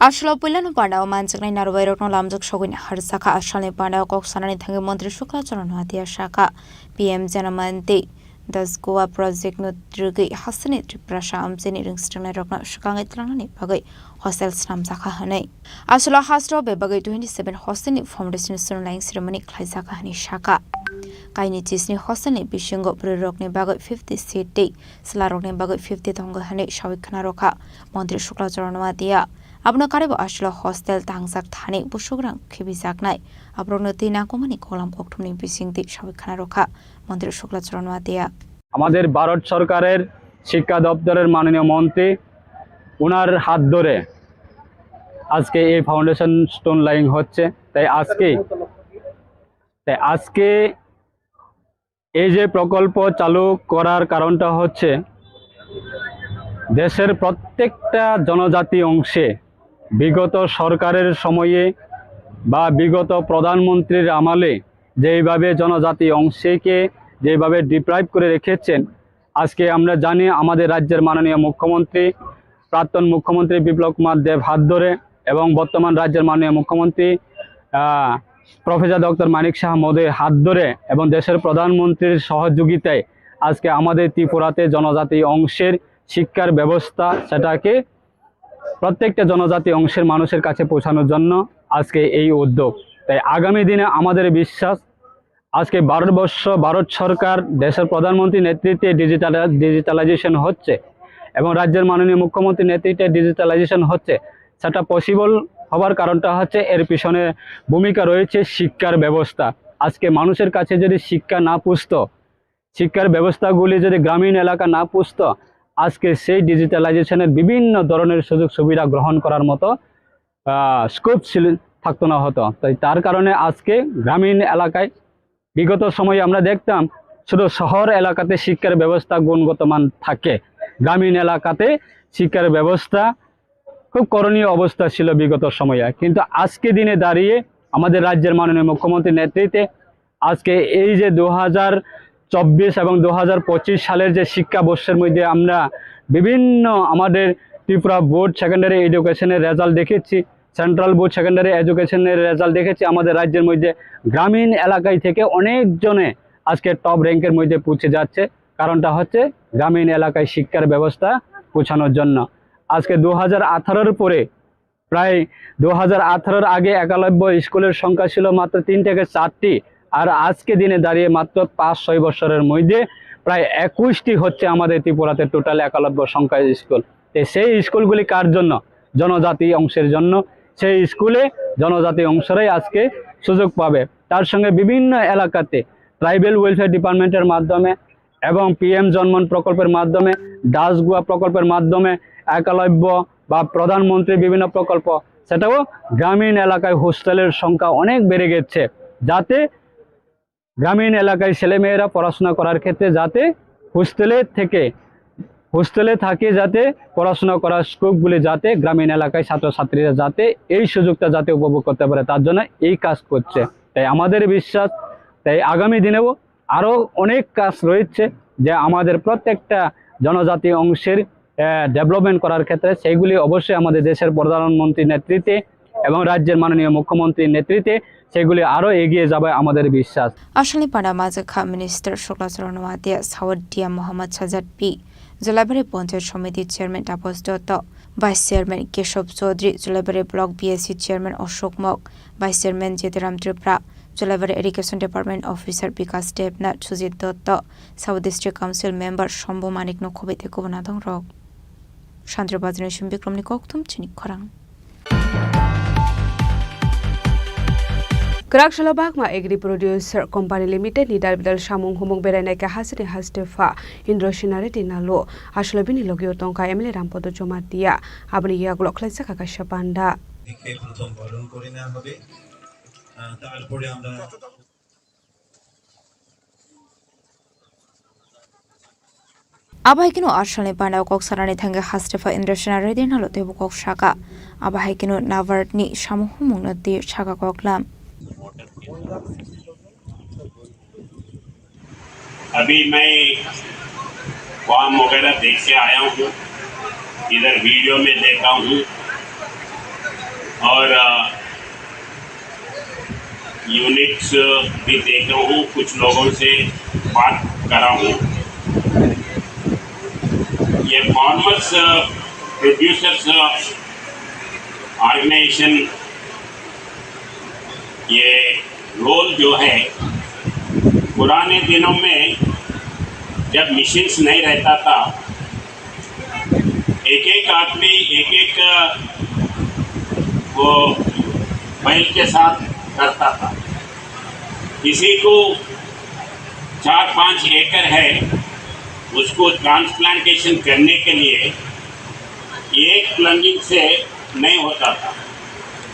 Aswlo puilano pandao manjaknai narwuibairokno lamjak sogwini harjakha. Aswlni pandao kok sanani thangwi Montri Shukla Charan Noatia sakha, P M Janamanti Das Goa project no rwgwi hasteni Tiprasa amchaini rwngswrwngnairokno swkangwi twlangnani bagwi hostel snamjakha hwnwi. Aswlo hasteo bebagwi twenty seven hostel ni foundation stone laying ceremony khlaijakha hwnwi sakha. Kaini chisni hostel ni bisingo bwrwirokni bagwi fifty seat tei chwlarokni bagwi fifty tongo hwnwi sawi khna rwkha Montri Shukla Charan Noatia. Abono karwibo aswlo hostel tangjak thani busukrang khibijaknai aborokno twi nangkukmani kolam kokthumni bisingtwi sawi khna rwkha Montri Shukla Charan Noatia. আমাদের ভারত সরকারের শিক্ষা দপ্তরের মাননীয় মন্ত্রী, ওনার হাত ধরে আজকে এই ফাউন্ডেশন স্টোন লাইং হচ্ছে। তাই আজকে, তাই আজকে এই যে প্রকল্প চালু করার কারণটা হচ্ছে, দেশের প্রত্যেকটা জনজাতি অংশে বিগত সরকারের সময়ে বা বিগত প্রধানমন্ত্রীর আমলে যেইভাবে জনজাতি অংশকে যেভাবে ডিপ্রাইভ করে রেখেছেন, আজকে আমরা জানি আমাদের রাজ্যের মাননীয় মুখ্যমন্ত্রী, প্রাক্তন মুখ্যমন্ত্রী বিপ্লব কুমার দেব হাত ধরে এবং বর্তমান রাজ্যের মাননীয় মুখ্যমন্ত্রী, আহ, প্রফেসর ডক্টর মানিক সাহা মহোদয়ের হাত ধরে এবং দেশের প্রধানমন্ত্রীর সহযোগিতায় আজকে আমাদের ত্রিপুরাতে জনজাতি অংশের শিক্ষার ব্যবস্থা, সেটাকে প্রত্যেকটা জনজাতি অংশের মানুষের কাছে পৌঁছানোর জন্য আজকে এই উদ্যোগ। তাই আগামী দিনে আমাদের বিশ্বাস, আজকে ভারতবর্ষ, ভারত সরকার, দেশের প্রধানমন্ত্রীর নেতৃত্বে ডিজিটাল, ডিজিটালাইজেশন হচ্ছে এবং রাজ্যের মাননীয় মুখ্যমন্ত্রীর নেতৃত্বে ডিজিটালাইজেশন হচ্ছে, সেটা পসিবল হবার কারণটা হচ্ছে এর পিছনে ভূমিকা রয়েছে শিক্ষার ব্যবস্থা। আজকে মানুষের কাছে যদি শিক্ষা না পুষতো, শিক্ষার ব্যবস্থাগুলি যদি গ্রামীণ এলাকা না পুষতো, আজকে সেই ডিজিটালাইজেশনের বিভিন্ন ধরনের সুযোগ সুবিধা গ্রহণ করার মতো, আহ, স্কোপ ছিল, থাকতো না হতো। তাই তার কারণে আজকে গ্রামীণ এলাকায় বিগত সময়ে আমরা দেখতাম শুধু শহর এলাকাতে শিক্ষার ব্যবস্থা গুণগত মান থাকে, গ্রামীণ এলাকাতে শিক্ষার ব্যবস্থা খুব করণীয় অবস্থা ছিল বিগত সময়ে। কিন্তু আজকে দিনে দাঁড়িয়ে আমাদের রাজ্যের মাননীয় মুখ্যমন্ত্রীর নেতৃত্বে আজকে এই যে দু হাজার চব্বিশ এবং দু হাজার পঁচিশ সালের যে শিক্ষাবর্ষের মধ্যে আমরা বিভিন্ন আমাদের ত্রিপুরা বোর্ড সেকেন্ডারি এডুকেশনের রেজাল্ট দেখেছি, সেন্ট্রাল বোর্ড সেকেন্ডারি এডুকেশনের রেজাল্ট দেখেছি, আমাদের রাজ্যের মধ্যে গ্রামীণ এলাকায় থেকে অনেকজনে আজকে টপ র্যাঙ্কের মধ্যে পৌঁছে যাচ্ছে। কারণটা হচ্ছে গ্রামীণ এলাকায় শিক্ষার ব্যবস্থা পৌঁছানোর জন্য। আজকে দু হাজার আঠারোর পরে প্রায় দু হাজার আঠারোর আগে একলব্য স্কুলের সংখ্যা ছিল মাত্র তিন থেকে চারটি, আর আজকে দিনে দাঁড়িয়ে মাত্র পাঁচ ছয় বছরের মধ্যে প্রায় একুশটি হচ্ছে আমাদের ত্রিপুরাতে টোটাল একলব্য সংখ্যা স্কুল। তো সেই স্কুলগুলি কার জন্য? জনজাতি অংশের জন্য। সেই স্কুলে জনজাতি অংশরাই আজকে সুযোগ পাবে। তার সঙ্গে বিভিন্ন এলাকাতে ট্রাইবেল ওয়েলফেয়ার ডিপার্টমেন্টের মাধ্যমে এবং পিএম জনমন প্রকল্পের মাধ্যমে, দাস গুয়া প্রকল্পের মাধ্যমে, একলব্য বা প্রধানমন্ত্রী বিভিন্ন প্রকল্প, সেটাও গ্রামীণ এলাকায় হোস্টেলের সংখ্যা অনেক বেড়ে গেছে, যাতে গ্রামীণ এলাকায় ছেলেমেয়েরা পড়াশোনা করার ক্ষেত্রে যাতে হোস্টেলে থেকে, হোস্টেলে থাকে যাতে পড়াশোনা করার স্কোপগুলি যাতে গ্রামীণ এলাকায় ছাত্রছাত্রীরা যাতে এই সুযোগটা যাতে উপভোগ করতে পারে, তার জন্য এই কাজ করছে। তাই আমাদের বিশ্বাস, তাই আগামী দিনেও আরও অনেক কাজ রয়েছে, যে আমাদের প্রত্যেকটা জনজাতি অংশের ডেভেলপমেন্ট করার ক্ষেত্রে, সেইগুলি অবশ্যই আমাদের দেশের প্রধানমন্ত্রীর নেতৃত্বে এবং রাজ্যের মাননীয় মুখ্যমন্ত্রীর নেতৃত্বে সেগুলি আরও এগিয়ে যাবে আমাদের বিশ্বাস। Asalni panda majwk kha Minister Sukla Charan Noatia, South D M Mohammad Sajad P, Jolaibari Panchayat Samiti Chairman Tapas Dotto, Vice Chairman Keshob Chaudhary, Jolaibari Block B S C Chairman Ashok Mok, Vice Chairman Jetiram Tripura, Jolaibari Education Department Officer Bikas Debnath, Sujit Dotto, South District Council Member Shambhu Manik no khoboi tei kubun adongrok. Sandra Bazarni Sum Bikramni kokthum chini khorang. Kwrak salo Bagma Agri Producer Company Limited ni dalbidal samung humung berainai khe hasteni haste pha Indro Sinareti Nalu. Aswlwi bini logio tongkha M L A Rampada Jamatia. Aboni yagulo khlaijak kha kaisa panda. লিখে প্রথম বরণ করে নেওয়া হবে। আহ, তারপরে আমরা Abo hai kheno asalni panda kok sanani thangwi haste pha Indro Sinareti Nalu teibo kok saka. Abo hai kheno NABARD ni samung humung no twi saka koklam. अभी मैं फॉर्म वगैरह देख के आया हूँ, इधर वीडियो में देखा हूँ और, अ, यूनिट्स भी देखा हूँ, कुछ लोगों से बात करा हूँ। ये फार्मर्स, अ, प्रोड्यूसर्स, अ, ऑर्गेनाइजेशन ये रोल जो है, पुराने दिनों में जब मशीन्स नहीं रहता था, एक एक आदमी एक एक, वो बैल के साथ करता था। किसी को चार पाँच एकड़ है, उसको ट्रांसप्लांटेशन करने के लिए एक प्लंगिंग से नहीं होता था।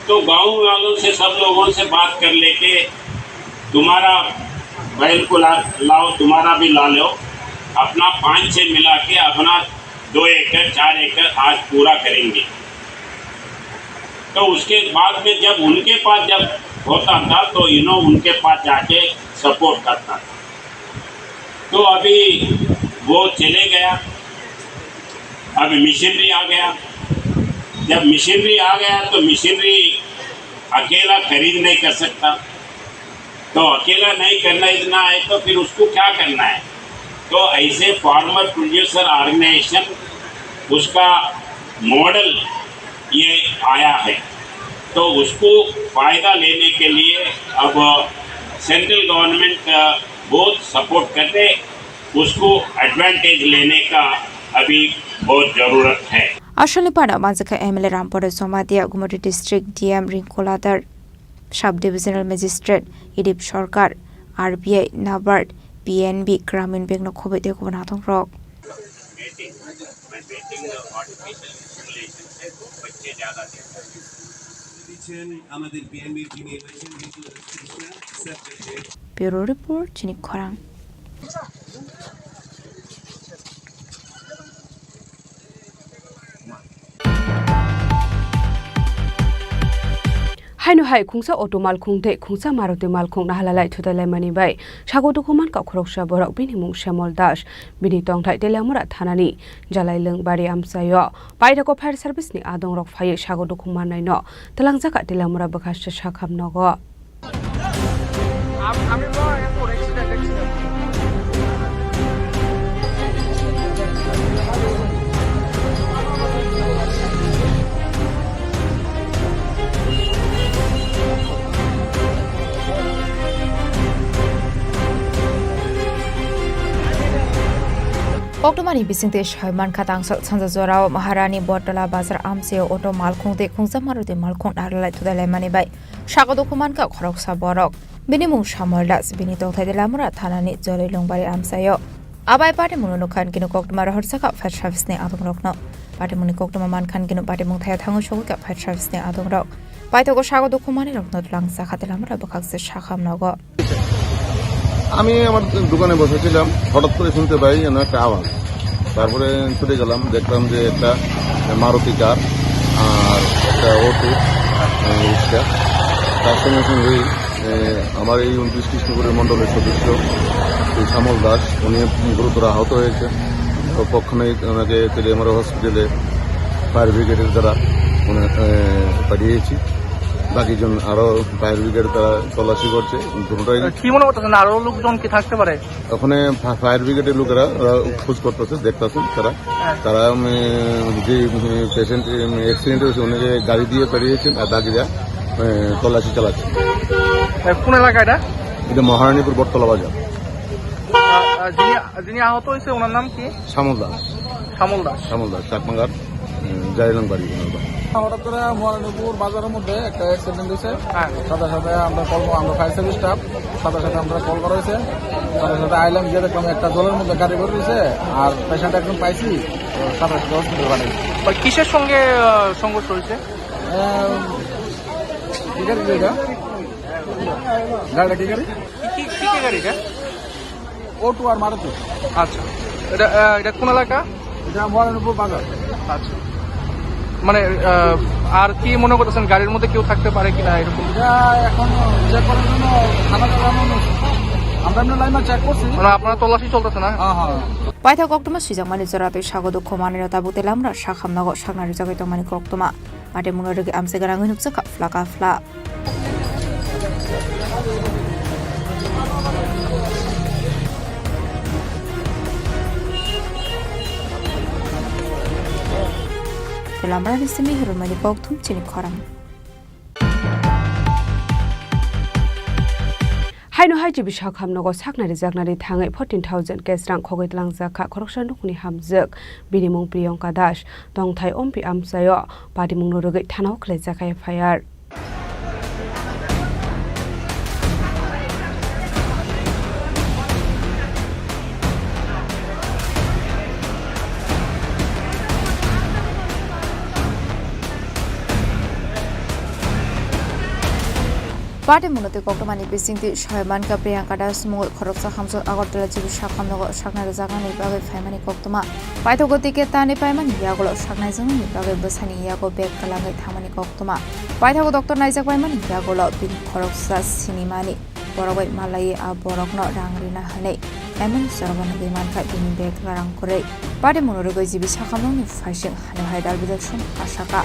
तो गांव वालों से, सब लोगों से बात कर लेके, तुम्हारा बैल को ला, लाओ, तुम्हारा भी ला लो, अपना पाँच छः मिला के अपना दो एकड़, चार एकड़ आज पूरा करेंगे। तो उसके बाद में जब उनके पास जब होता था, तो इन्हों उनके पास जाके सपोर्ट करता था। तो अभी वो चले गया, अभी मशीनरी आ गया। जब मशीनरी आ गया, तो मशीनरी अकेला खरीद नहीं कर सकता। तो अकेला नहीं करना इतना है, तो फिर उसको क्या करना है? तो ऐसे फार्मर प्रोड्यूसर ऑर्गेनाइजेशन, उसका मॉडल ये आया है, तो उसको फायदा लेने के लिए अब सेंट्रल गवर्नमेंट बहुत सपोर्ट करते, उसको एडवांटेज लेने का अभी बहुत जरूरत है। Asalni panda majwk kha M L A Rampada Jamatia, Gumati District D M Ringkula Dar, Sub Divisional Magistrate Idip Sarkar, R B I, NABARD, P N B, Gramin Bank no khoboi tei kubun adongrok. Bureau Report, chini khorang. Haino hai khungsa auto malkhung tei khungsa Maruti malkhung nahalalai thutailaimani bai sago dukhu mankha khoroksa borok, bini mung Shyamol Das, bini tongthai Teliamura thanani Jalailwng bari amchaio. Paithago fire service ni adongrok phaiwi sago dukhu mannaino twlangjakha Teliamura bwkhaste sakham nogo. Koktwmani bisingtwi soi mankha, tangsa sanja jorao Maharani Bottola bazar amchaio auto malkhung tei khungsa Maruti malkhung nahalalai thutailaimani bai sago dukhu mankha khoroksa borok. Bini mung Shyamol Das, bini tongthai Teliamura thanani Jalailwng bari amchaio. Abai patimungno nukhan kino koktwma rohorjakha fire service ni adongrokno. Patimungni koktwma mankhan kino patimung thaya thangwi sogwikha fire service ni adongrok. Paithago sago dukhu manwirokno twlangjakha Teliamura bwkhakse sakham nogo. আমি আমার দোকানে বসেছিলাম, হঠাৎ করে শুনতে পাই যেন একটা আওয়াজ। তারপরে ছুটে গেলাম, দেখলাম যে একটা মারুতি কার আর একটা অটো, আহ, রিক্সা। তার সঙ্গে সঙ্গেই এ, আমার এই ঊনত্রিশ কৃষ্ণপুরের মণ্ডলের সদস্য শ্রী শ্যামল দাস, উনি গুরুতর আহত হয়েছে। তো পক্ষ নেই ওনাকে তেলিয়ামুড়া হসপিটালে ফায়ার ব্রিগেডের দ্বারা উনি, এ, পাঠিয়েছি। বাকিজন আরও ফায়ার ব্রিগেড তারা তল্লাশি করছে। দুটোটাই কি মনে করতেছেন, আরো লোকজন কি থাকতে পারে? ওখানে ফা-, ফায়ার ব্রিগেডের লোকেরা ওরা খোঁজ করতেছে, দেখতেছেন তারা। হ্যাঁ। তারা, উম, যে, উম, পেশেন্ট, উম, অ্যাক্সিডেন্ট হয়েছে, ওনাকে গাড়ি দিয়ে পাঠিয়েছেন আর বাকিরা, উম, তল্লাশি চালাচ্ছে। এ, কোন এলাকা এটা? এটা মহারানীপুর বটতলা বাজার। আ, আ, যিনি, যিনি আহত হয়েছে, ওনার নাম কি? শ্যামল দাস। শ্যামল দাস। শ্যামল দাস, চাকমাঘাট। উম, জারিলাং বাড়ি ওনার বাড়ি। হঠাৎ করে মহারানীপুর বাজারের মধ্যে একটা অ্যাক্সিডেন্ট হয়েছে। হ্যাঁ। সাথে সাথে আমরা কল, আমরা ফায়ার সার্ভিস স্টাফ, সাথে সাথে আমরা কল করা হয়েছে। সাথে সাথে আইলাম, গিয়ে দেখলাম একটা জলের মধ্যে গাড়ি পড়ে রয়েছে, আর পেশেন্ট একজন পাইছি, তো সাথে সাথে হসপিটাল পাঠাইছি। ওই কিসের সঙ্গে, আহ, সংঘর্ষ হয়েছে? আহ, কি গাড়ি এটা? গাড়িটা কি গাড়ি? কি, কি, কি, কি গাড়ি এটা? অটো আর মারুতি। আচ্ছা, এটা, আহ, এটা কোন এলাকা? এটা মহারানীপুর বাজার। আচ্ছা, মানে, আহ, আর কি মনে করতেছেন, গাড়ির মধ্যে কেউ থাকতে পারে কিনা এরকম? এটা এখন চেক করার জন্য থানা থেকে আমরা নিয়েছি। আমরা এমনি লাইনে চেক করছি। মানে আপনারা তল্লাশি চলতেছে না? হ্যাঁ, হ্যাঁ। Paithak koktwma swijak mani jora tei sago dukhu manwi rw tabuk tei lamra sakhamnogo saknari jagwi tongmani koktwma. Patimungno rwgwi amchai gwnangwi nukjakha phlaka phla. Lamrani simi hirumani kokthum chini khorang. Haino hai G B sakhamnogo saknari jaknari thangwi fourteen thousand cash rang khogwi tlangjak kha khoroksa nukni hamjwk. Bini mung Priyanka Das. Tongthai Ompi amchaio patimungno rwgwi thanao khlaijak kha F I R. Patimungno twi koktwmani bisingtwi soi mankha Priyanka Das mungwi khoroksa hamjwk Agartala G B sakhamnogo saknari jaknani bagwi phaimani koktwma. Paithago ticket tani paimani yagulo saknaijaknani bagwi bwsani yago bag kwlangwi thangmani koktwma. Paithago doctor naijak paimani yagulo bini khoroksa sinimani borok bai malaiwi a borokno rang rina hwnwi emon chorogo nugwi mankha bini bag rang kwrwi. Patimungno rwgwi G B sakhamnokni phaising hano hai dalbidal song asaka.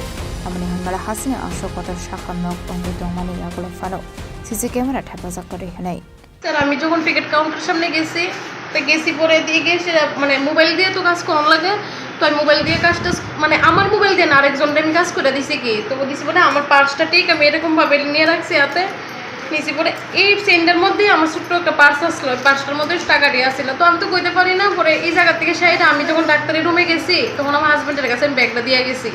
Amoni hwnmale hasini aswk kotor sakhamnok wngwi tongmani yagulo phano C C camera thepajak kwrwi hwnwi. Sir, আমি যখন ticket counter সামনে গেছি, তো গেছি পরে দিয়ে গিয়ে সেটা, মানে, মোবাইল দিয়ে তো কাজ করানো লাগে, তো আমি মোবাইল দিয়ে কাজটা, মানে, আমার মোবাইল দিয়ে না, আরেকজনকে আমি কাজ করে দিছি কি, তো দিছি পরে আমার পার্সটা ঠিক আমি এরকম ভাবে নিয়ে রাখছি হাতে, নিছি পরে এই চেইনটার মধ্যে আমার ছোট্ট একটা পার্স আসলো, ওই পার্সটার মধ্যে টাকা দিয়ে আসছিল, তো আমি তো কইতে পারি না। পরে এই জায়গা থেকে সাইডে আমি যখন ডাক্তারের রুমে গেছি, তখন আমার হাজব্যান্ডের কাছে আমি ব্যাগটা দিয়ে গেছি।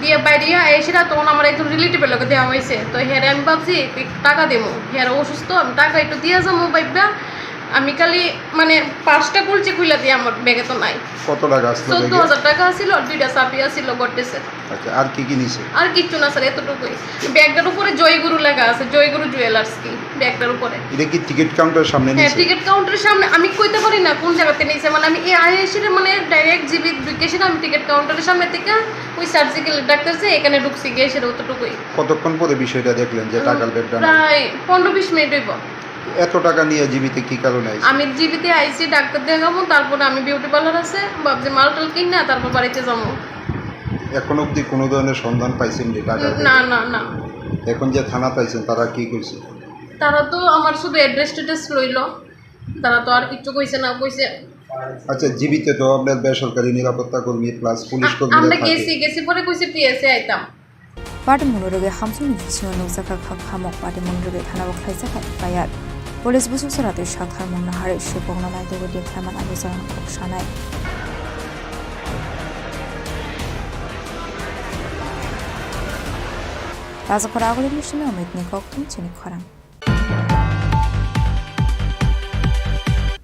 দিয়া বাইরে আইসিরা তখন আমার একজন রিলেটিভের লগে দেওয়া হয়েছে। তো হেরে আমি ভাবছি একটু টাকা দেবো, হেরে অসুস্থ, আমি টাকা একটু দিয়ে যাবো ভাইবা। আমি খালি, মানে, পার্সটা খুলছি, খুলে দিয়ে আমার ব্যাগে তো নাই। কত টাকা আসলো চোদ্দ হাজার ব্যাগে? টাকা ছিল, আর দুইটা চাবি আছিল গডরেজের। আচ্ছা, আর কি কি নিছে? আর কিচ্ছু না স্যার, এতটুকুই। ব্যাগটার উপরে জয়গুরু লেখা আছে, জয়গুরু জুয়েলার্স কি ব্যাগটার উপরে। এটা কি টিকিট কাউন্টারের সামনে হ্যাঁ, নিছে? টিকিট কাউন্টারের সামনে। আমি কইতে পারি না কোন জায়গাতে নিছে, মানে, আমি এই আইসিরে, মানে, ডাইরেক্ট জিবি ঢুকেছি না, আমি টিকিট কাউন্টারের সামনে থেকে ওই সার্জিক্যাল ডাক্তার যে এখানে ঢুকছি গিয়ে সেটা অতটুকুই। কতক্ষণ পরে বিষয়টা দেখলেন যে হুম, টাকার ব্যাগটা নাই? প্রায় পনেরো বিশ মিনিট হইব। এত টাকা নিয়ে জিবিতে কি কারণে আইছেন? আমি জিবিতে আইছি ডাক্তার দেখাবো, তারপরে আমি বিউটি পার্লার আছে, ভাবছি মাল টাল কিনা তারপর বাড়িতে যাবো। এখন অবধি কোনো ধরনের সন্ধান পাইছেন যে টাকার না, ব্যাপারে? না, না। এখন যে থানাতে আইছেন, তারা কি কইছে? তারা তো আমার শুধু অ্যাড্রেস ট্যাড্রেস লইলো, তারা তো আর কিচ্ছু কইছে না, কইছে আচ্ছা, জিবিতে তো আপনার বেসরকারি নিরাপত্তা কর্মী প্লাস পুলিশ আ-, কর্মীরা আমরা থাকে। গেছি, গেছি পরে কইছে পিএসএ আইতাম। Patimungno rwgwi hamsukni bisingo nukjakha kha khamok, patimungno rwgwi thanao khlaijak kha F I R. Police busuk chwra twi saktharmungno harwi supokno naitugwi dekhlaimani abo jagano kok sanai. Rajakhora Aguli Muslim Amitni kokthum chini khorang.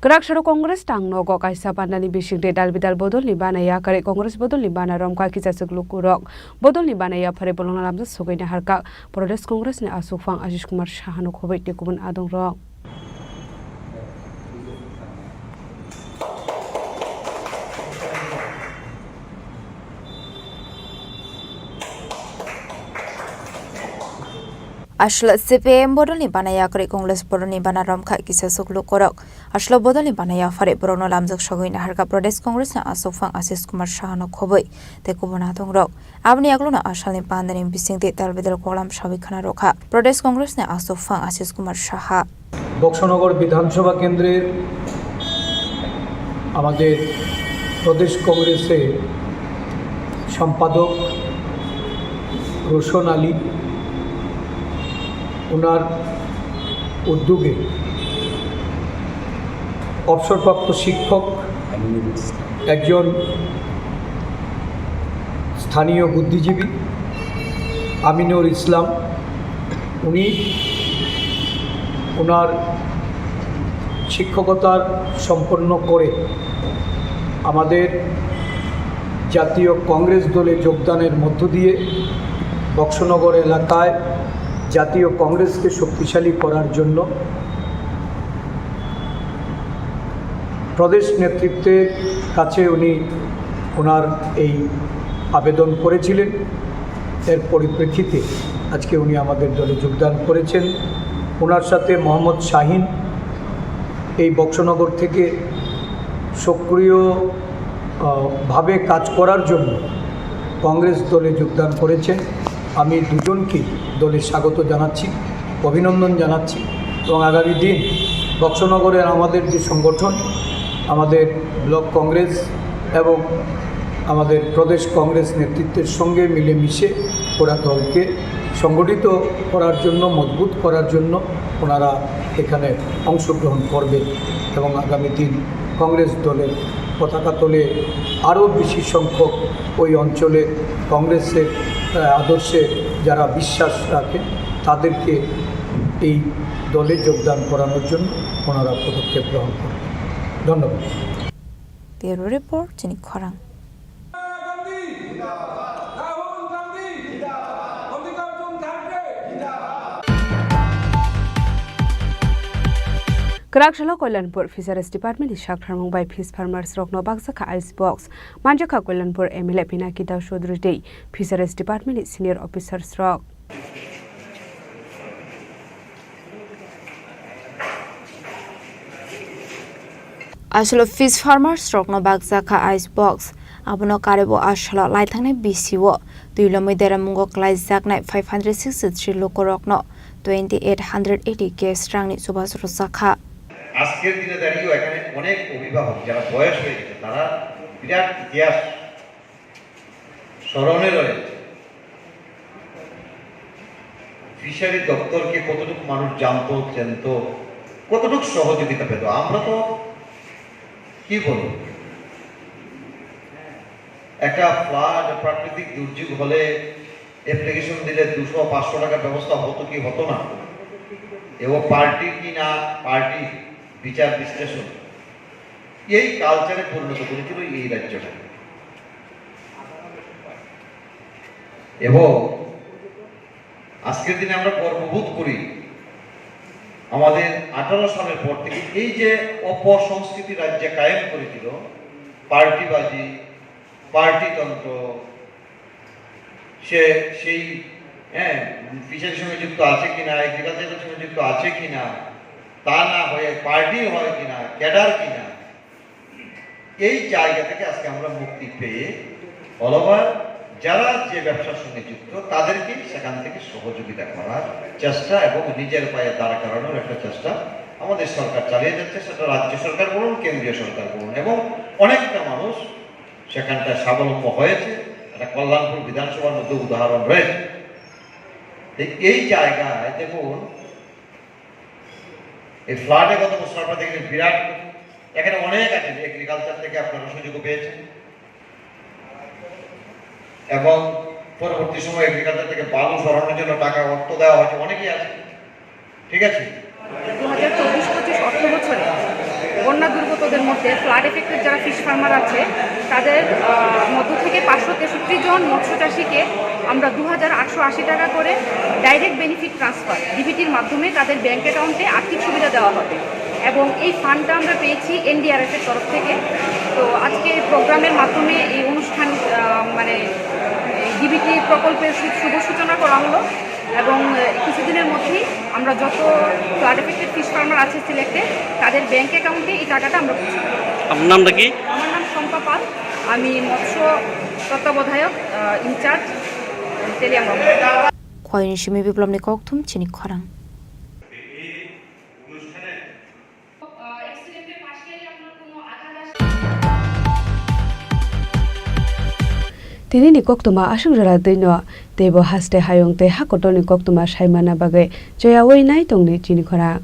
Kwrak soro Congress tang nogo kaisa bandani bisingtwi dalbidal bodolni bana yakarwi Congress bodolni bana romkha kichaswk lukurok. Bodolni bana yapharwi bolongno lamjak sogwi naharkha Pradesh Congressni aswkphang Ashish Kumar Sahano khobwi tei kubun adongrok. Aswk C P I M bodolni bana yakarwi Congress bodolni bana romkha kisa swk lukurok. Aswk bodolni bana yaphari borokno lamjak sogwi naharkha Pradesh Congressni aswk phang Ashish Kumar Sahano khobwi tei kubun nathongrok. Aboni yagulono asalni pandani bisingtwi talbidal koklam sawi khana rwkha Pradesh Congressni aswk phang Ashish Kumar Saha. Boxanagar বিধানসভা কেন্দ্রের আমাদের প্রদেশ কংগ্রেসের সম্পাদক রোশন আলী, ওনার উদ্যোগে অবসরপ্রাপ্ত শিক্ষক, একজন স্থানীয় বুদ্ধিজীবী আমিনুর ইসলাম, উনি ওনার শিক্ষকতার সম্পন্ন করে আমাদের জাতীয় কংগ্রেস দলে যোগদানের মধ্য দিয়ে বক্সনগর এলাকায় জাতীয় কংগ্রেসকে শক্তিশালী করার জন্য প্রদেশ নেতৃত্বের কাছে উনি ওনার এই আবেদন করেছিলেন। এর পরিপ্রেক্ষিতে আজকে উনি আমাদের দলে যোগদান করেছেন। ওনার সাথে মোহাম্মদ শাহিন এই বক্সনগর থেকে সক্রিয়, আহ, ভাবে কাজ করার জন্য কংগ্রেস দলে যোগদান করেছেন। আমি দুজনকেই দলে স্বাগত জানাচ্ছি, অভিনন্দন জানাচ্ছি এবং আগামী দিন বক্সনগরের আমাদের যে সংগঠন, আমাদের ব্লক কংগ্রেস এবং আমাদের প্রদেশ কংগ্রেস নেতৃত্বের সঙ্গে মিলেমিশে ওরা দলকে সংগঠিত করার জন্য, মজবুত করার জন্য ওনারা এখানে অংশগ্রহণ করবেন এবং আগামী দিন কংগ্রেস দলের পতাকা তলে আরও বেশি সংখ্যক ওই অঞ্চলের কংগ্রেসের, আহ, আদর্শে যারা বিশ্বাস রাখেন তাদেরকে এই দলে যোগদান করানোর জন্য ওনারা পদক্ষেপ গ্রহণ করবেন। ধন্যবাদ। Bureau Report, Chini Khorang. Kwrak salo Kalyanpur Fisheries Department ni sak tharmung bai fish farmers rokno bakjakha ice box. Manjakha Kalyanpur M L A Pinaki Das Chaudhary tei Fisheries Department ni senior officers rok. Aswk fish farmers rokno bakjakha ice box. Abono karwi bo aswk laithangni bisio twi lomwi deramungo klaijaknai five hundred sixty three lukurokno twenty eight hundred eighty cash rangni chubachu rwjakha. আজকের দিনে দাঁড়িয়েও এখানে অনেক অভিভাবক যারা বয়স হয়ে গেছে, তারা বিরাট ইতিহাস স্মরণে রয়েছে। ফিশারি দপ্তরকে কতটুকু মানুষ জানতো, চেনতো, কতটুকু সহযোগিতা পেত, আমরা তো কি বলবো, একটা ফ্লাড, প্রাকৃতিক দুর্যোগ হলে অ্যাপ্লিকেশন দিলে দুশো পাঁচশো টাকার ব্যবস্থা হতো কি হতো না, এবং পার্টি কি না পার্টি বিচার বিশ্লেষণ, এই কালচারে পরিণত করেছিল এই রাজ্যটা। এবং আজকের দিনে আমরা গর্ববোধ করি, আমাদের আঠারো সালের পর থেকে এই যে অপসংস্কৃতি রাজ্যে কায়েম করেছিল, পার্টিবাজি, পার্টিতন্ত্র, সে সেই, হ্যাঁ, ফিশারির সঙ্গে যুক্ত আছে কিনা, এগ্রিকালচারের সঙ্গে যুক্ত আছে কিনা, তা না হয়ে পার্টি হয় কিনা, ক্যাডার কিনা, এই জায়গা থেকে আজকে আমরা মুক্তি পেয়ে অল ওভার যারা যে ব্যবসার সঙ্গে যুক্ত, তাদেরকে সেখান থেকে সহযোগিতা করার চেষ্টা এবং নিজের পায়ে দাঁড় করানোর একটা চেষ্টা আমাদের সরকার চালিয়ে যাচ্ছে। সেটা রাজ্য সরকার বলুন, কেন্দ্রীয় সরকার বলুন, এবং অনেকটা মানুষ সেখানটায় স্বাবলম্ব হয়েছে। এটা কল্যাণপুর বিধানসভার মধ্যে উদাহরণ রয়েছে। এই, এই জায়গায় দেখুন, এই ফ্লাডে গত বছর আপনারা দেখলেন বিরাট ক্ষতি। এখানে অনেক আছে, এগ্রিকালচার থেকে আপনারা সুযোগও পেয়েছেন এবং পরবর্তী সময় এগ্রিকালচার থেকে বালু সরানোর জন্য টাকা, অর্থ দেওয়া হয়েছে, অনেকেই আছে, ঠিক আছে। দু হাজার চব্বিশ পঁচিশ অর্থ বছরে বন্যা দুর্গতদের মধ্যে ফ্লাড এফেক্টেড যারা ফিশ ফার্মার আছে, তাদের, আহ, মধ্য থেকে পাঁচশো তেষট্টি জন মৎস্য চাষীকে আমরা দু হাজার আটশো আশি টাকা করে ডাইরেক্ট বেনিফিট ট্রান্সফার, ডিবিটির মাধ্যমে তাদের ব্যাংক অ্যাকাউন্টে আর্থিক সুবিধা দেওয়া হবে। এবং এই ফান্ডটা আমরা পেয়েছি এনডিআরএফ এর তরফ থেকে। তো আজকে এই প্রোগ্রামের মাধ্যমে এই অনুষ্ঠান, আহ, মানে, ডিবিটি প্রকল্পের শু-, শুভ সূচনা করা হলো। এবং, আহ, কিছুদিনের মধ্যেই আমরা যত ফ্লাড এফেক্টেড ফিশ ফার্মার আছে সিলেটে, তাদের ব্যাংক অ্যাকাউন্টে এই টাকাটা আমরা পৌঁছে দেব। আপনার নামটা কি? আমার নাম শম্পা পাল, আমি মৎস্য তত্ত্বাবধায়ক, আহ, ইনচার্জ, Teliamura. Khoini simi biplopni kokthum chini khorang. Tini ni koktwma aswk jora twi no teibo haste hayung tei hakotor ni koktwma sai manna bagwi choyaui nai tongdi chini khorang.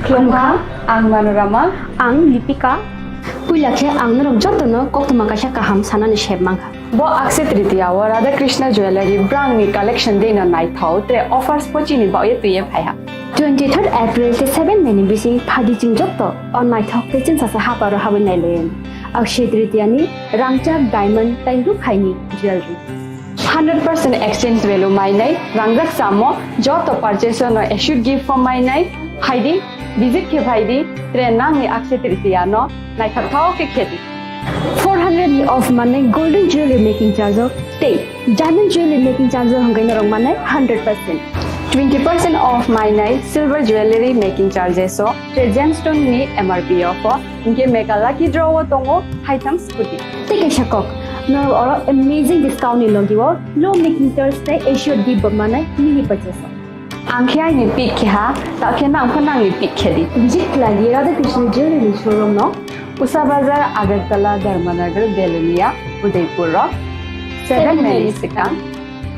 Khulumkha, ang Manorama. Ang Lipika. Puila khe ang norok jotono koktwma kaisa kaham sanani sep mankha. Bo Akshaya Tritiya o Radha Krishna Jewellery brangni collection dino naithok tre offers pochini baoye twiye phaiha. Twenty third April tei seven May ni bising phaidi chwng joto o naithok tei chwngsasa haparo habwi nailayan. Akshaya Tritiya ni rangchak diamond tei rukhaini jewellery. Hundred percent exchange value mainai, rangjak samo, joto purchase no assured gift form mainai, phaidi, visit khe phaidi, tre nangni Akshaya Tritiya no naithok thao khe khedi. Four hundred ni off manai golden jewelry making charge o tei diamond jewelry making charge o hwnkhai norok manai hundred percent. Twenty percent off mainai silver jewelry making charges o tre gemstone ni M R P o pho. Hinkhe mega lucky draw o tongo haitham scooty. Tei kaisa kok, norok oro amazing discount ni logi o low making charge tei assured gift bo manai mini purchase o. Ang khe aini pick khe ha, ta khe nang pho nangni pick khe di. Jit lagi Radha Krishna Jewelry ni showroom no. Usa Bazar, Agartala, Dharmanagar, Belonia, Udaipur o. Seven May ni swkang.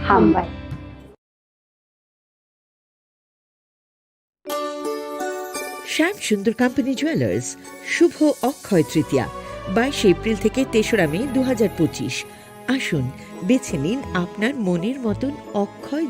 Hambai. শ্যাম Sundar company jewellers, শুভ অক্ষয় তৃতীয়া, বাইশে এপ্রিল থেকে তেসরা মে দু হাজার পঁচিশ। আসুন, বেছে নিন আপনার মনের মতন অক্ষয়